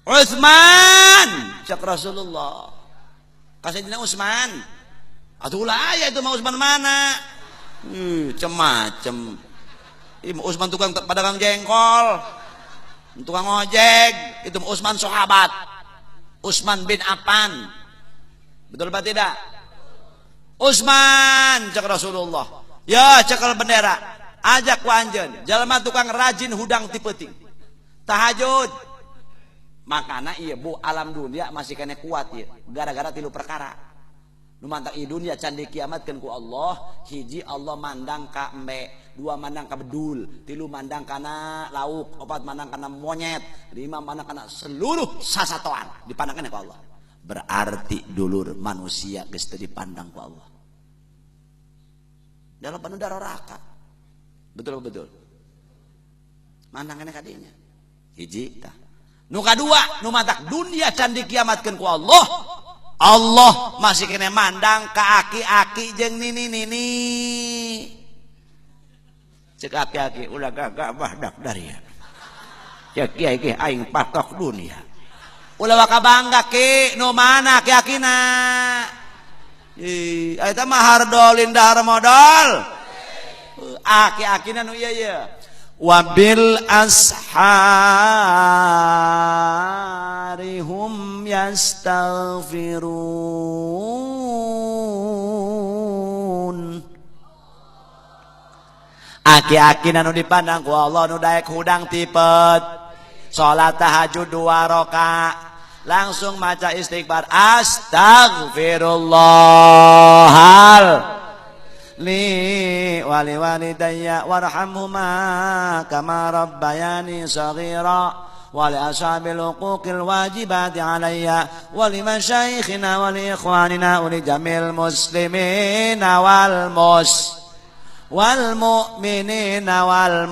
Utsman, cak Rasulullah. Ka Sayyidina Utsman. Atuh ulah aya itu mah Utsman mana? Cem-macem. Ih, Utsman tukang pedagang jengkol, tukang ojek, itu Utsman sahabat. Utsman bin Affan. Betul apa tidak? Utsman cek Rasulullah. Ya cekel bendera, ajak ku anjeun, jalma tukang rajin hudang ti peuting. Tahajud. Makana ieu bu alam dunia masih kene kuat ieu, gara-gara tilu perkara. Nu mantak ieu dunia can dikiamatkeun ku Allah, hiji Allah mandang ka embe, dua mandang ka bedul, tilu mandang kana lauk, opat mandang kana monyet, lima mandang kana seluruh sasatoan dipandangkeun ku Allah. Berarti dulur manusia geus teu dipandang ku Allah. Dalam penuh darah. Betul betul. Mandangkeun ka dinya. Hiji tah. Nu kadua, nu matak dunia can dikiamatkeun ku Allah. Allah masih kena mandang ka aki-aki jeung nini-nini. Cek aki-aki ulah gagah bahdak daria. Cek kiai ge aing patok dunia. Ulah waka bangga ki, nu mana aki-akina? Ih, eta mah hardolin dahar modal. Aki-akina nu ieu ye. Wabil asharihum yastaghfirun. Aki-aki nu dipandang ku Allah nu daek hudang tipet salat tahajud 2 rakaat langsung maca istighfar astaghfirullahal li wali walidayya warhamhuma kama rabbayani saghira wa li ashabil huquqil wajibati alayya wa li masyayikhina wa li ikhwanina wa li jamil muslimina wal wal mu'minina wal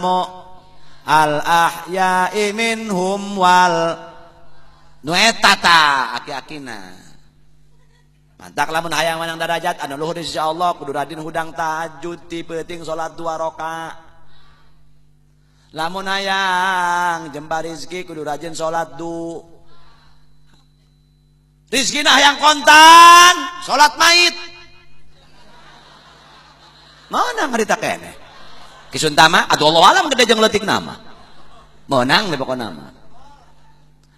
al ahya'i minhum wal nu eta ta aki-akina. Mantak lamun hayang menang darajat anu luhur di sisi Allah kudu rajin hudang tahajud ti peuting salat 2 rakaat. Lamun hayang jembar rezeki kudu rajin salat du. Rezekina hayang kontan salat mait. Meunang harita keneh. Kisuntama atuh Allah alam gede jeung leutik nama. Meunang di pokona mah.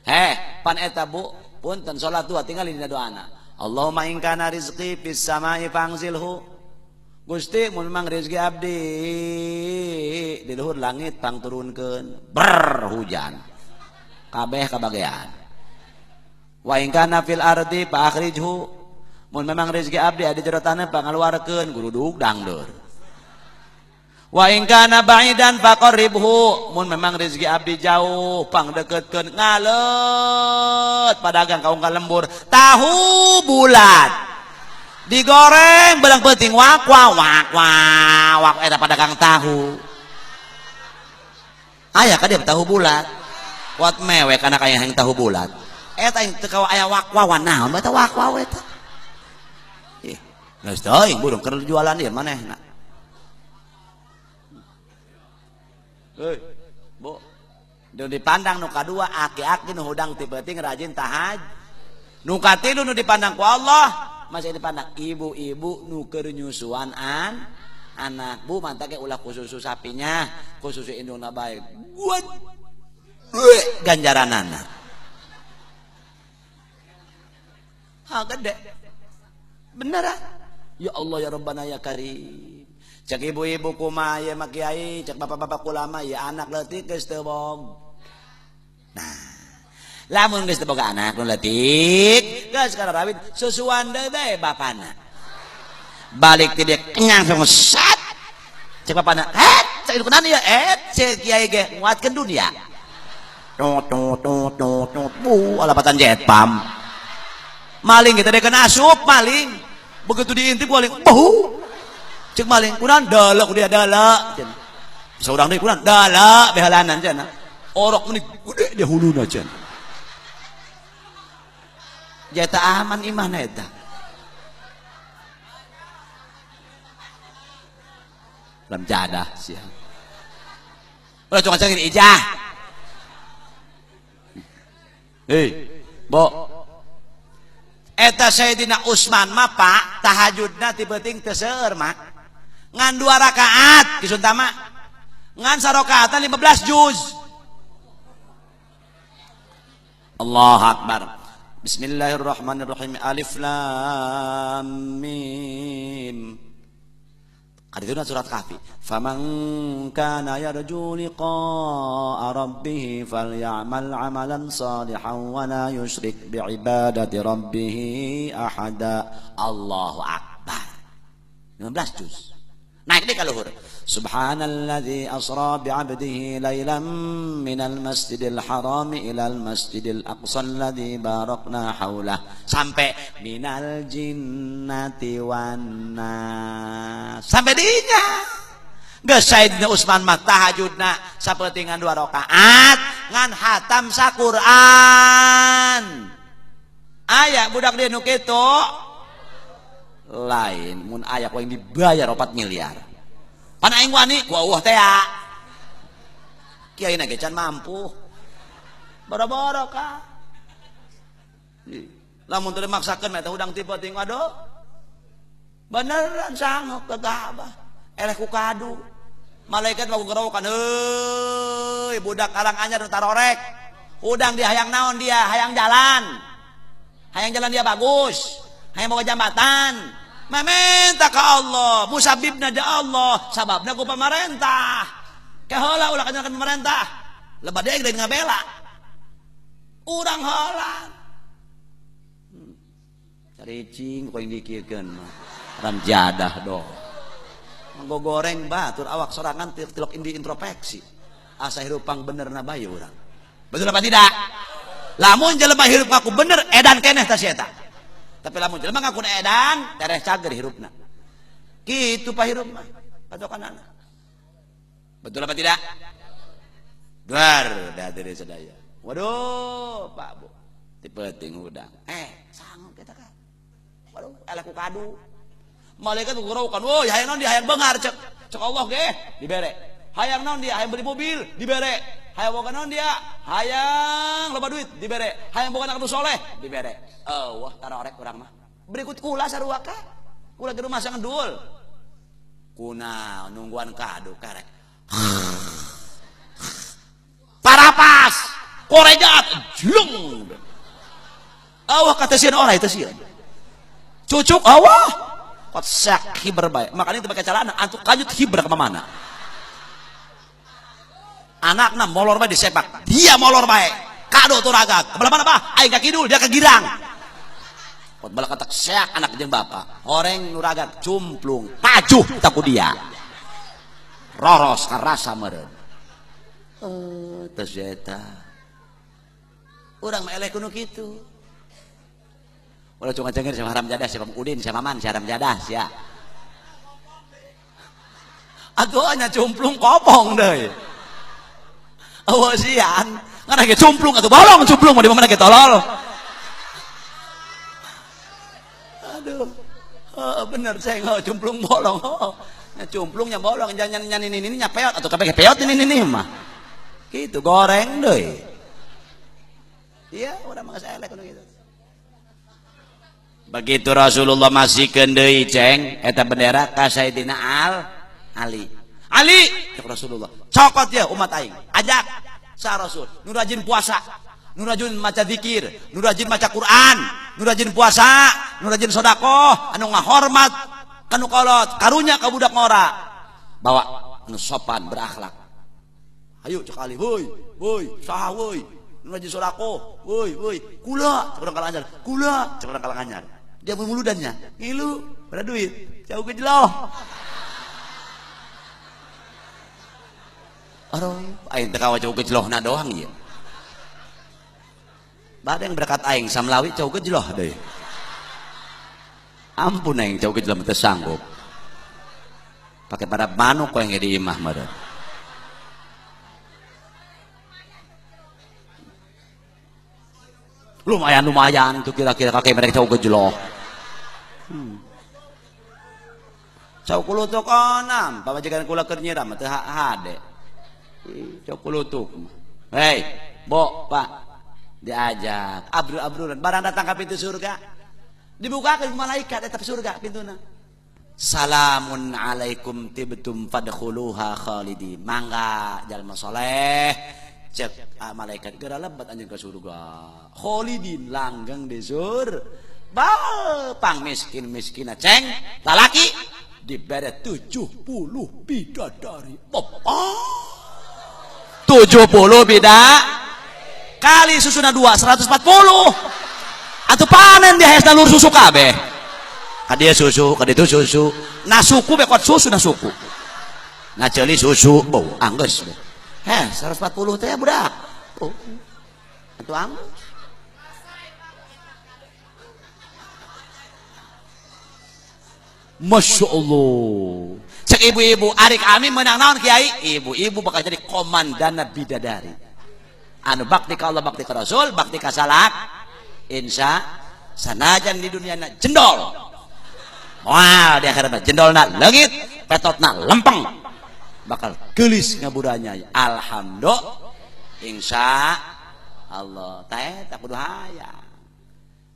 Heh, pan eta Bu, punten salat dua tinggal dina doana. Allahumma in kana rizqi fis samai fangzilhu. Gusti mun memang rezeki abdi di luhur langit pangturunkeun ber hujan. Kabeh kabagean. Wa in kana fil ardi fa akhrijhu. Mun memang rezeki abdi aya di jero tanah pangaluarkeun gurudug dangdeur. Wa in kana ba'idan faqarribhu. Mun memang rezeki abdi jauh pangdeukeutkeun ngaleut padagang kaung ka lembur tahu bulat. Digoreng belang penting wak wak wak wak wak eta padagang tahu. Aya ka dia tahu bulat. Kuat mewek kana kaya yang tahu bulat. Eta yang teu aya wak wawan naon eta wak waw eta. Ih, geus teuing burung keur jualan ieu manehna. Heuy, Bu. Nu dipandang nu kadua aki-aki nu hudang ti peuting rajin tahaj. Nu katilu nu dipandang ku Allah masih dipandang ibu-ibu nu keur nyusuan anak. Bu mantake ulah kususu sapinya, kususu indungna bae. Ganjaranana. Ha gede. Bener ah? Ya Allah ya Rabbana ya Karim. Cek ibu-ibu kumaha ye mah kiai, cek bapak-bapak kulama ya anak leutik geus teu bog. Nah, lamun geus teu boga anak nu leutik, geus karawin susuan deui bae bapana. Balik ti dia kenyang sama sat. Cek bapana, "Het, cek kunaon ieu? Et, cek kiai ge nguatkeun dunia." Tot tot tot tot tot, bu alapatan jet pam. Maling kita dek kena asup maling. Begitu diintip maling, bau. Cek maling kunaon dalek dia dalek. Saurang deui kunaon dalek behalanan cenah. Orok meni gede dia huluna cenah. Jata aman imahna eta. Lam jadah sia. Ulah cuma cengin ijah. Hei, Bo. Eta Sayyidina Utsman mah Pak, tahajudna ti peuting teu seueur mah. Ngan 2 rakaat kisuntama. Ngan sarakaatan 15 juz. Allah Akbar. Bismillahirrahmanirrahim. Alif lam mim. Kadituna surat Kahfi. Faman kana yarju liqa'a rabbih falyamal amalan salihan wa la yusyrik bi'ibadati rabbih ahada. Allahu Akbar. 15 juz. Naik deh ka luhur. Subhanalladzi asra bi'abdihi lailan minal masjidil harami ilal masjidil aqsa alladzi barakna haulah. Sampai minal jinnati wan nas. Sampai dinya. Geus Sayyidina Utsman mah tahajudna sapeutingan 2 rakaat ngan hatam saquran. Aya budak dia nu kitu. Lain mun aya ku aing dibayar 4 miliar. Pan aing wani ku eueuh teh ya. Kiai na ge can mampu. Boro-boro ka. Lamun teu dimaksakeun mah eta hudang ti peuting aduh. Beneran sanggup gegabah. Eleh ku kadu. Malaikat mah gerowokan heuy budak karang anyar nu tarorek. Hudang dia hayang naon dia, hayang jalan. Hayang jalan dia bagus. Hayang boga jambatan. Meminta ke Allah, musabibna ja Allah, sababna ku pemerintah. Keheula ulah kanyakan pemerintah. Lebat dia lain ngabela. Urang heula. Caricing ku yang dikirkeun mah. Ram jadah doh. Manggo goreng batur awak sorangan tilok indi introspeksi. Asa hirup pang bener na bae urang. Betul apa tidak? Lamun jelema hirup ngaku bener edan keneh tah si eta. Tapi lamun jelema ngaku edan, tereh cager hirupna. Kitu pa hirup mah, patokanana. Betul apa tidak? Duar dari sadaya. Waduh, Pak Bu. Ti peuting hudang. Sanggup kita ka. Waduh, eleh ku kadu. Malaikat guraukan, "Woi, hayang naon dia hayang beunghar cek. Cek Allah ge, dibere. Hayang naon dia hayang beli mobil, dibere. Hayang boga naon dia? Hayang loba duit, dibere. Hayang boga anak nu soleh, dibere." Wah, tarorek urang mah. Berikut kula sarua ka. Kula di rumah sangat dul. Kuna nungguan kado karek. Parapas, korejat, jlung. Awah kata sieun orai teu sieun. Cucuk awah. Kot sak hiber bae. Makanya teu pake calana, antuk kanyut hiber ka mana. Anakna molor bae disepak. Dia molor bae. Kado tuh ragag. Kebelah mana bah? Aing ka kidul, dia ka girang. Kot bala katak seak anak jeung bapak. Horeng nu ragag cumplung, pajuh taku dia. Roros karasa meureun. Teu eta. Urang mah eleh kudu kitu. Ulah cuma cengir sama haram jadah, siapa Udin, siapa Maman, si haram jadah, sia. Atuh nya cumplung kopong deui. Eueuh sian, ngan ge cumplung atuh bolong cumplung mah di mana ge tolol. Aduh. Heeh bener ceng, cumplung bolong. Nya cumplungnya bolong jangan nyan ini ini nya peot atuh kabeh peot ini ini mah. Gitu goreng deui. Iya, urang mah geus eleh kudu kitu. Begitu Rasulullah masihkeun deui ceng eta bendera ka Sayyidina Ali. Ali cek Rasulullah, cokot ya umat aing, ajak sa Rasul, nu rajin puasa, nu rajin maca zikir, nu rajin maca Quran, nu rajin puasa, nu rajin sedekah, anu ngahormat kanu kolot, karunya ka budak ngora. Bawa anu sopan berakhlak. Hayu cek Ali, woi, woi, saha woi, nu rajin sedekah, woi, woi, kula cek urang Kalanganyar, kula cek urang Kalanganyar. Dia muludannya, ngilu, pada duit, jauh gejloh. Aduh, aing teh kawa jauh gejlohna doang ieu. Bade yang berkat aing samlawi jauh gejloh deui. Ampun aing jauh gejloh teu sanggup. Pakai pada manuk yang di imah meureun. Lumayan lumayan tuh kira-kira kakek mereka jauh gejloh. Cau kulutuk onam, pamajikan kula keur nyiram teu hade. Cau kulutuk. Hei, bo, Pak. Diajak abrul-abrulan barang datang ke pintu surga. Dibukakeun ku malaikat eta surga pintuna. Salamun alaikum tibtum fadkhuluha khalidin. Mangga jalma soleh. Cek malaikat geura lebat anjeun ka surga. Khalidin langgeng di surga. Bal pang miskin-miskina ceng lalaki dibere 70 bidadari. Oh, 70 bida kali susuna 2 140. Atuh panen dia hesna lur susu kabeh. Ka dieu susu, ka ditu susu. Nasuku be kuat susu nasuku. Ngaceuli susu bau anggeus. Heh 140 teh budak. Oh. Atuh anggeus. Masya Allah. Cek ibu-ibu, arik ami menang naon kiai? Ibu-ibu bakal jadi komandana bidadari. Anu bakti ka Allah, bakti ka Rasul, bakti ka salak. Insya sanajan di dunia na jendol. Moal di akhirat jendolna leungit, petotna lempeng. Bakal geulis ngaburanya. Alhamdulillah. Insya Allah. Teh tak kudu hayang.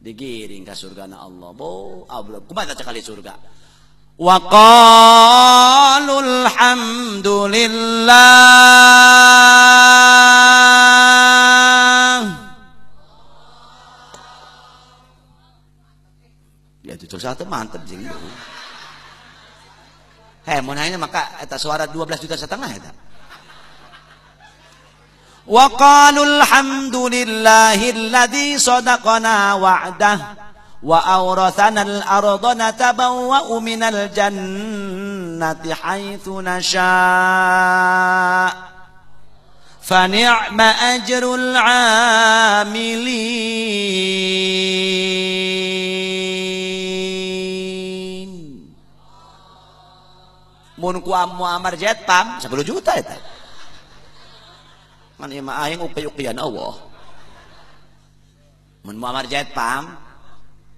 Digiring ka surgana Allah. Bo, Allah kumaha cek kali surga. Wa qalu alhamdulillah. Ya itu satu mantep jeung. Heh, mun hayang maka eta suara 12,5 juta eta. Wa qalu alhamdulillahilladzi shadaqana wa'dah wa awrathana al-ardha natabawwa'u minal jannati haitsu nasha' fa ni'ma ajrul 'amilin. Mun ku Muammar Jetpam 10 juta eta. Ngan ieu mah aing upi-upian Allah. Mun Muammar Jetpam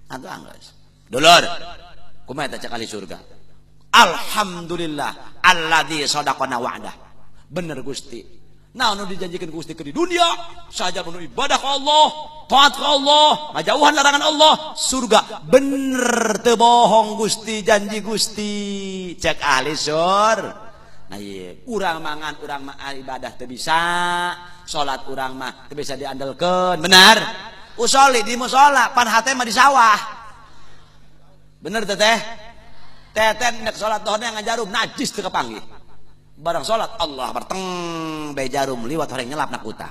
atuh anggeus. Dulur, kumaha eta cek ahli surga? Alhamdulillah alladzi shadaqana wa'dah. Bener Gusti. Nah, nu dijanjikan Gusti ke di dunia, saja nu ibadah ka Allah, taat ka Allah, ngajauhan larangan Allah, surga. Bener teu bohong Gusti, janji Gusti. Cek ahli sur. Nah, ieu urang mangan, urang mah ibadah teu bisa, salat urang mah teu bisa diandelkeun. Benar? Usoli di musala, pan hate mah di sawah. Bener teh teh? Teteh nek salat dohna ngajarum najis teu kapanggih. Barang salat Allah berteng be jarum liwat horeng nyelap na kuta.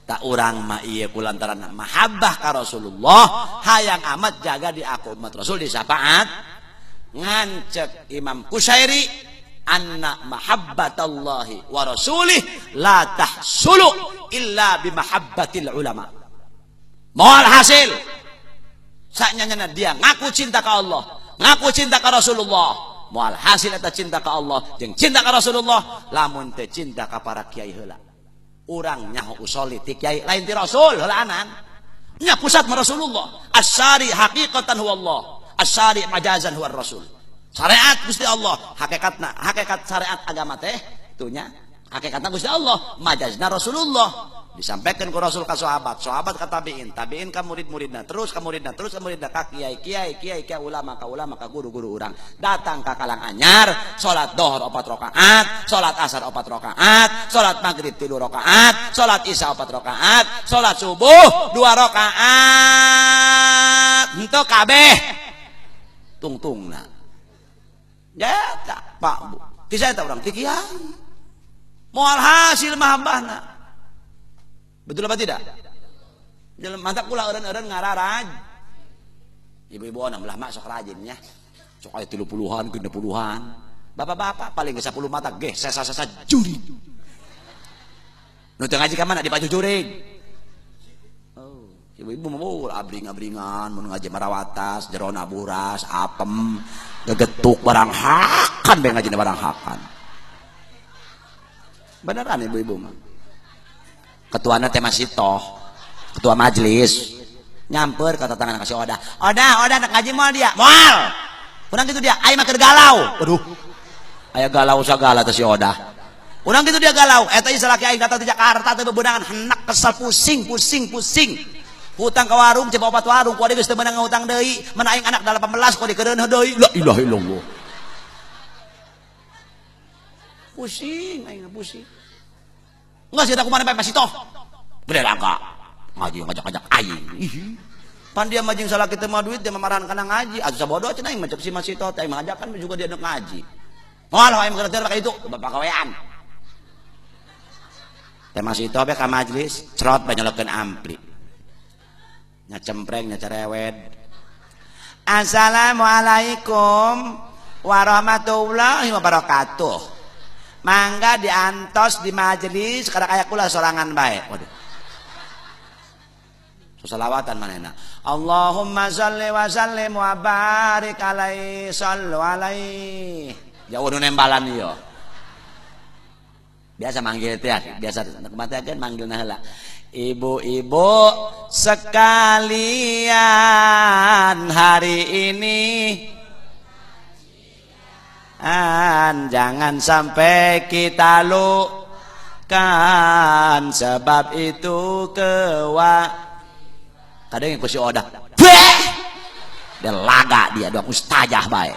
Tak urang mah ieu kulantaran mahabbah ka Rasulullah, hayang amat jaga di aku umat Rasul di syafaat. Ngancek Imam Kusyairi anna mahabbatallahi wa rasulih la tahsulu illa bimahabbatil ulama. Moal hasil. Saknyana dia ngaku cinta ka Allah, ngaku cinta ka Rasulullah. Moal hasil eta cinta ka Allah jeung cinta ka Rasulullah lamun teu cinta ka para kiai heula. Urang nyaho usoli ti kiai lain ti Rasul heulaanan. Nya pusat mah Rasulullah. Asyari haqiqatan huwa Allah, asyari majazan huwa Rasul. Syariat Gusti Allah, hakikatna hakikat syariat agama teh tunya hakikatna Gusti Allah, majazna Rasulullah. Disampaikan ke Rasul ka sahabat, sahabat ka tabiin, tabiin ka murid-muridna, terus ka muridna, terus ka muridna, ka kiai, kiai, kiai, ka ulama, ka ulama, ka guru-guru urang. Datang ka kalang anyar, salat dohor 4 rakaat, salat asar 4 rakaat, salat maghrib 3 rakaat, salat isya 4 rakaat, salat subuh 2 rakaat. Henteu kabeh tungtungna. Ya tak, Pak Bu. Ti saya urang ti kiai. Moal hasil mahabbahna. Betul apa tidak? Jalan mantap pula eureun-eureun ngararaj. Ibu-ibu onam lah mak sok rajinnya. Sok aya 30-an, 60-an. Bapak-bapak paling ge 10 mata geh sesa-sesa juri. Nu teu ngaji ka mana di baju jurig. Oh, ibu-ibu mah abring-abringan mun ngaji marawatas, jerona buras, apem, gegetuk barang hakan bae ngajina barang hakan. Beneran ibu-ibu mah. Ketuana teh masih toh, ketua majelis nyamper kata tangan kasih odah, odah, odah nak ngaji moal dia, moal, kurang gitu dia, aing mah keur galau, aduh, aya galau sagala teh si odah, urang gitu dia galau, eta ieu salaki aing datang di Jakarta teh bebenangan henak kesel pusing pusing pusing, hutang ke warung coba opat warung, ku geus teu meunang ngahutang deui, mana aing anak 18 ku dikeureunh deui, la ilaha illallah, pusing aing pusing. Enggak sih aku mana masih toh. Gede langka. Ngaji ngajak-ngajak aing. Pan dia majing salah kita mah duit dia memarahan kana ngaji. Atuh sabodo cenah aing macam si masih toh teh ngajak kan juga dia nek ngaji. Moal aing mah keur itu bapak kawean. Teh masih toh be ka majelis, cerot bae nyolokeun ampli. Nya cempreng nya cerewet. Assalamualaikum warahmatullahi wabarakatuh. Mangga diantos di majelis kada aya kula sorangan bae. Waduh. Selawatan manehna. Allahumma shalli wa sallim wa barik alaihi sallu alaihi. Jauh nu nembalan ieu. Biasa manggil teh, biasa mate kan manggilna heula. Ibu-ibu sekalian hari ini jangan sampai kita lukan sebab itu kewa kadang yang kusi odah beh dia laga dia doang ustajah bae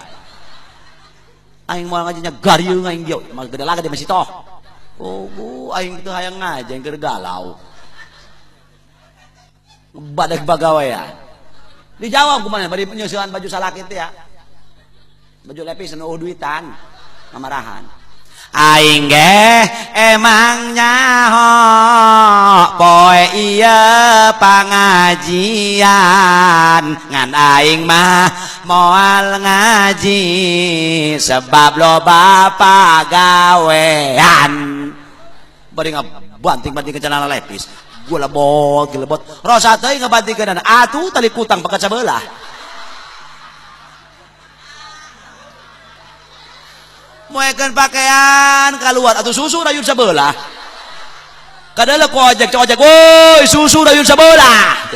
aing moal ngajinya gariung aing dia mah gede laga dia masih toh oh aing teu hayang ngaji aing keur galau badak bagawean dijawab kumaha bari penyusuan baju salaki teh ya baju lepis nu duitan mamarahan aing ge emang nyaho poe ieu pangajian ngan aing mah moal ngaji sebab loba pagawean bari ngabanting-banting ke celana lepis gua lebot gelebot rosa teuing ngabantingkeun atuh tali kutang pekat sabelah. Moekeun pakaian keluar atau susu rayun sebelah. Kadala ku ojek ojek, woi susu rayun sebelah.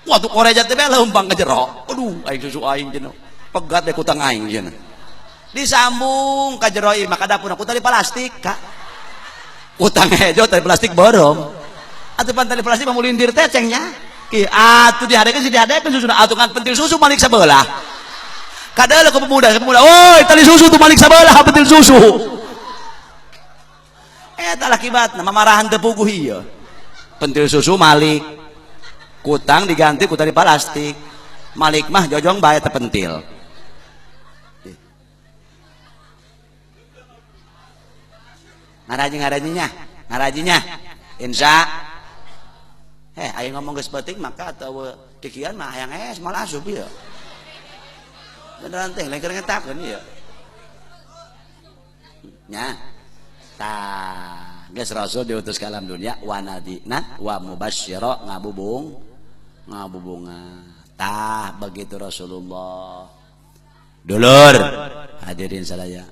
Wah tuh koreja teh leumpang ke jero. Aduh, aing susu aing cenah. Pegat deh kutang aing cenah. Disambung ka jero ieu maka dapurna ku tali plastik, Kak. Kutang hejo tali plastik borong. Atuh pan tali plastik mah mulindir teh cengnya. Ki atuh dihadekeun si dihadekeun susuna atuh kan pentil susu malik sabelah. Kadeuleu ke pemuda, woi tali susu tuh malik sabelah pentil susu. Eta akibatna mamarahan teu puguh ieu. Pentil susu malik. Kutang diganti ku tali plastik. Malik mah jojong bae teh pentil. Ngarajinya insya ayo ngomong geus penting maka atau kikian mah hayang es malah asup ieu beneran teh lain keur ngetakeun ieu nya tah geus rasul diutus ka alam dunia wa nadina wa mubasysyira ngabubung ngabubunga tah begitu Rasulullah. Dulur hadirin sadaya,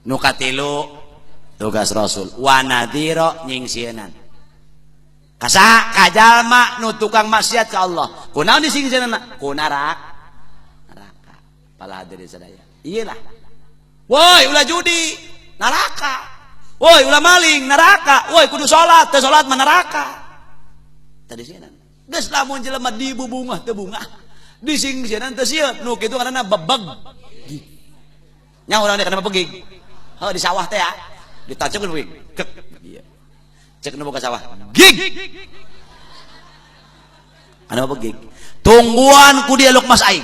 nu katilu tugas Rasul wa nadhira nyingsieunan kasa kajalma nu tukang maksiat ka Allah. Kunaon disingsieunan? Ku neraka. Para hadirin sadaya, iyalah woi ulah judi neraka, woi ulah maling neraka, woi kudu salat teu salat mah neraka. Tadi sieun geus lamun jelema dibubungah teu bungah, disingsieunan teu sieun, nu kitu ngaranna bebeg. Nya urang teh kana bebegig. Heuh di sawah teh ya. Ditancapkeun bebegig. Kek. Ieu. Cek nu boga sawah. Gig. Kana bebegig. Tungguan ku dia luk mas aing.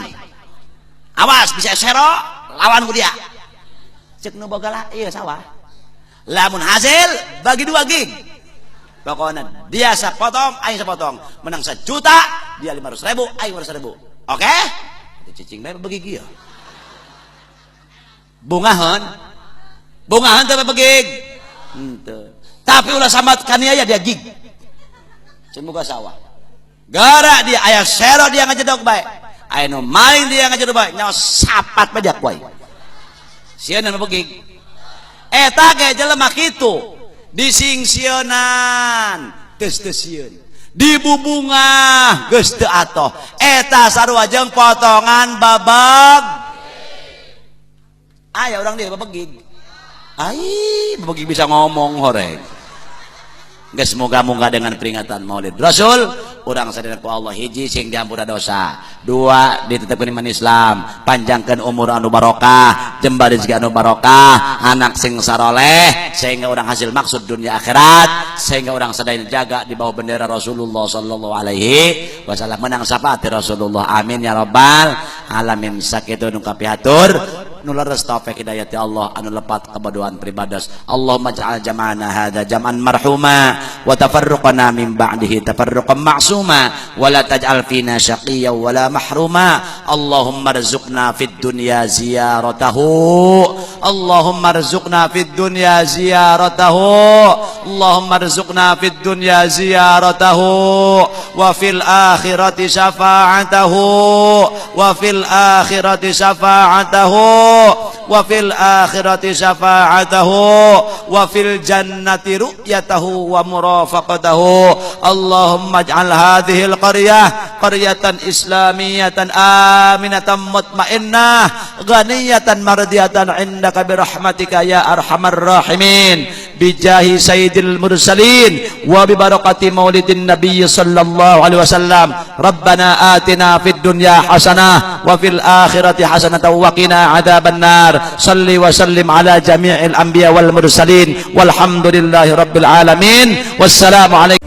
Awas bisa sero lawan ku dia. Cek nu boga lah ieu sawah. Lamun hasil bagi dua gig. Pokoknya dia sepotong, aing sepotong. Menang 1 juta, dia 500.000, aing 500.000. Oke? Cicing bae bebegig ieu. Bungahan, bungahan teh begig. Henteu. Tapi ulah sambat kaniaya dia gig. Cemuka sawah. Gara dia aya sero dia ngajedog bae. Aya nu maling dia ngajedog bae. Nyawa sapat bae dia kuai. Sieun anu begig. Eta ge jelema kitu disingsieunan geus teu sieun. Dibubungah geus teu atoh. Eta sarua jeung potongan babeg. Aya orang dia bebegig. Ai, bebegig bisa ngomong horeng. Geus moga-moga dengan peringatan Maulid Rasul, urang sadaya ku Allah hiji sing diampura dosa, dua ditetapkeun iman Islam, panjangkeun umur anu barokah, jembar rezeki anu barokah, anak sing saroleh sehingga urang hasil maksud dunia akhirat, sehingga urang sadaya jaga di bawah bendera Rasulullah sallallahu alaihi wasallam, menang syafaat Rasulullah. Amin ya rabbal alamin. Sakitu nu kapihatur nu leres taufik hidayah ti Allah anu lepat kabodohan pribados. Allahumma ja'al jama'ana hadza jam'an marhuma wa tafarruqana min ba'dihi tafarruqan ma'suma wa la taj'al fina syaqiyyan wa la mahruma. Allahumma rzuqna fid dunya ziyaratahu, Allahumma rzuqna fid dunya ziyaratahu, Allahumma rzuqna fid dunya ziyaratahu wa fil akhirati syafa'atahu wa fil akhirati syafa'atahu wa fil akhirati syafa'atahu wa fil jannati ru'yatahu wa murafaqatahu. Allahumma ij'al hadhil qaryah qaryatan islamiyatan aminatan mutmainnah ghaniyatan mardiyatan indaka birahmatika ya arhamar rahimin bijahi sayyidil mursalin wa bi barakati maulidin nabiy sallallahu alaihi wasallam. Rabbana atina fid dunya hasanah wa fil akhirati hasanatan wa qina adzaban nar. Salli wa sallim ala jami'il anbiya wal mursalin walhamdulillahi rabbil alamin. Wassalamu alaikum.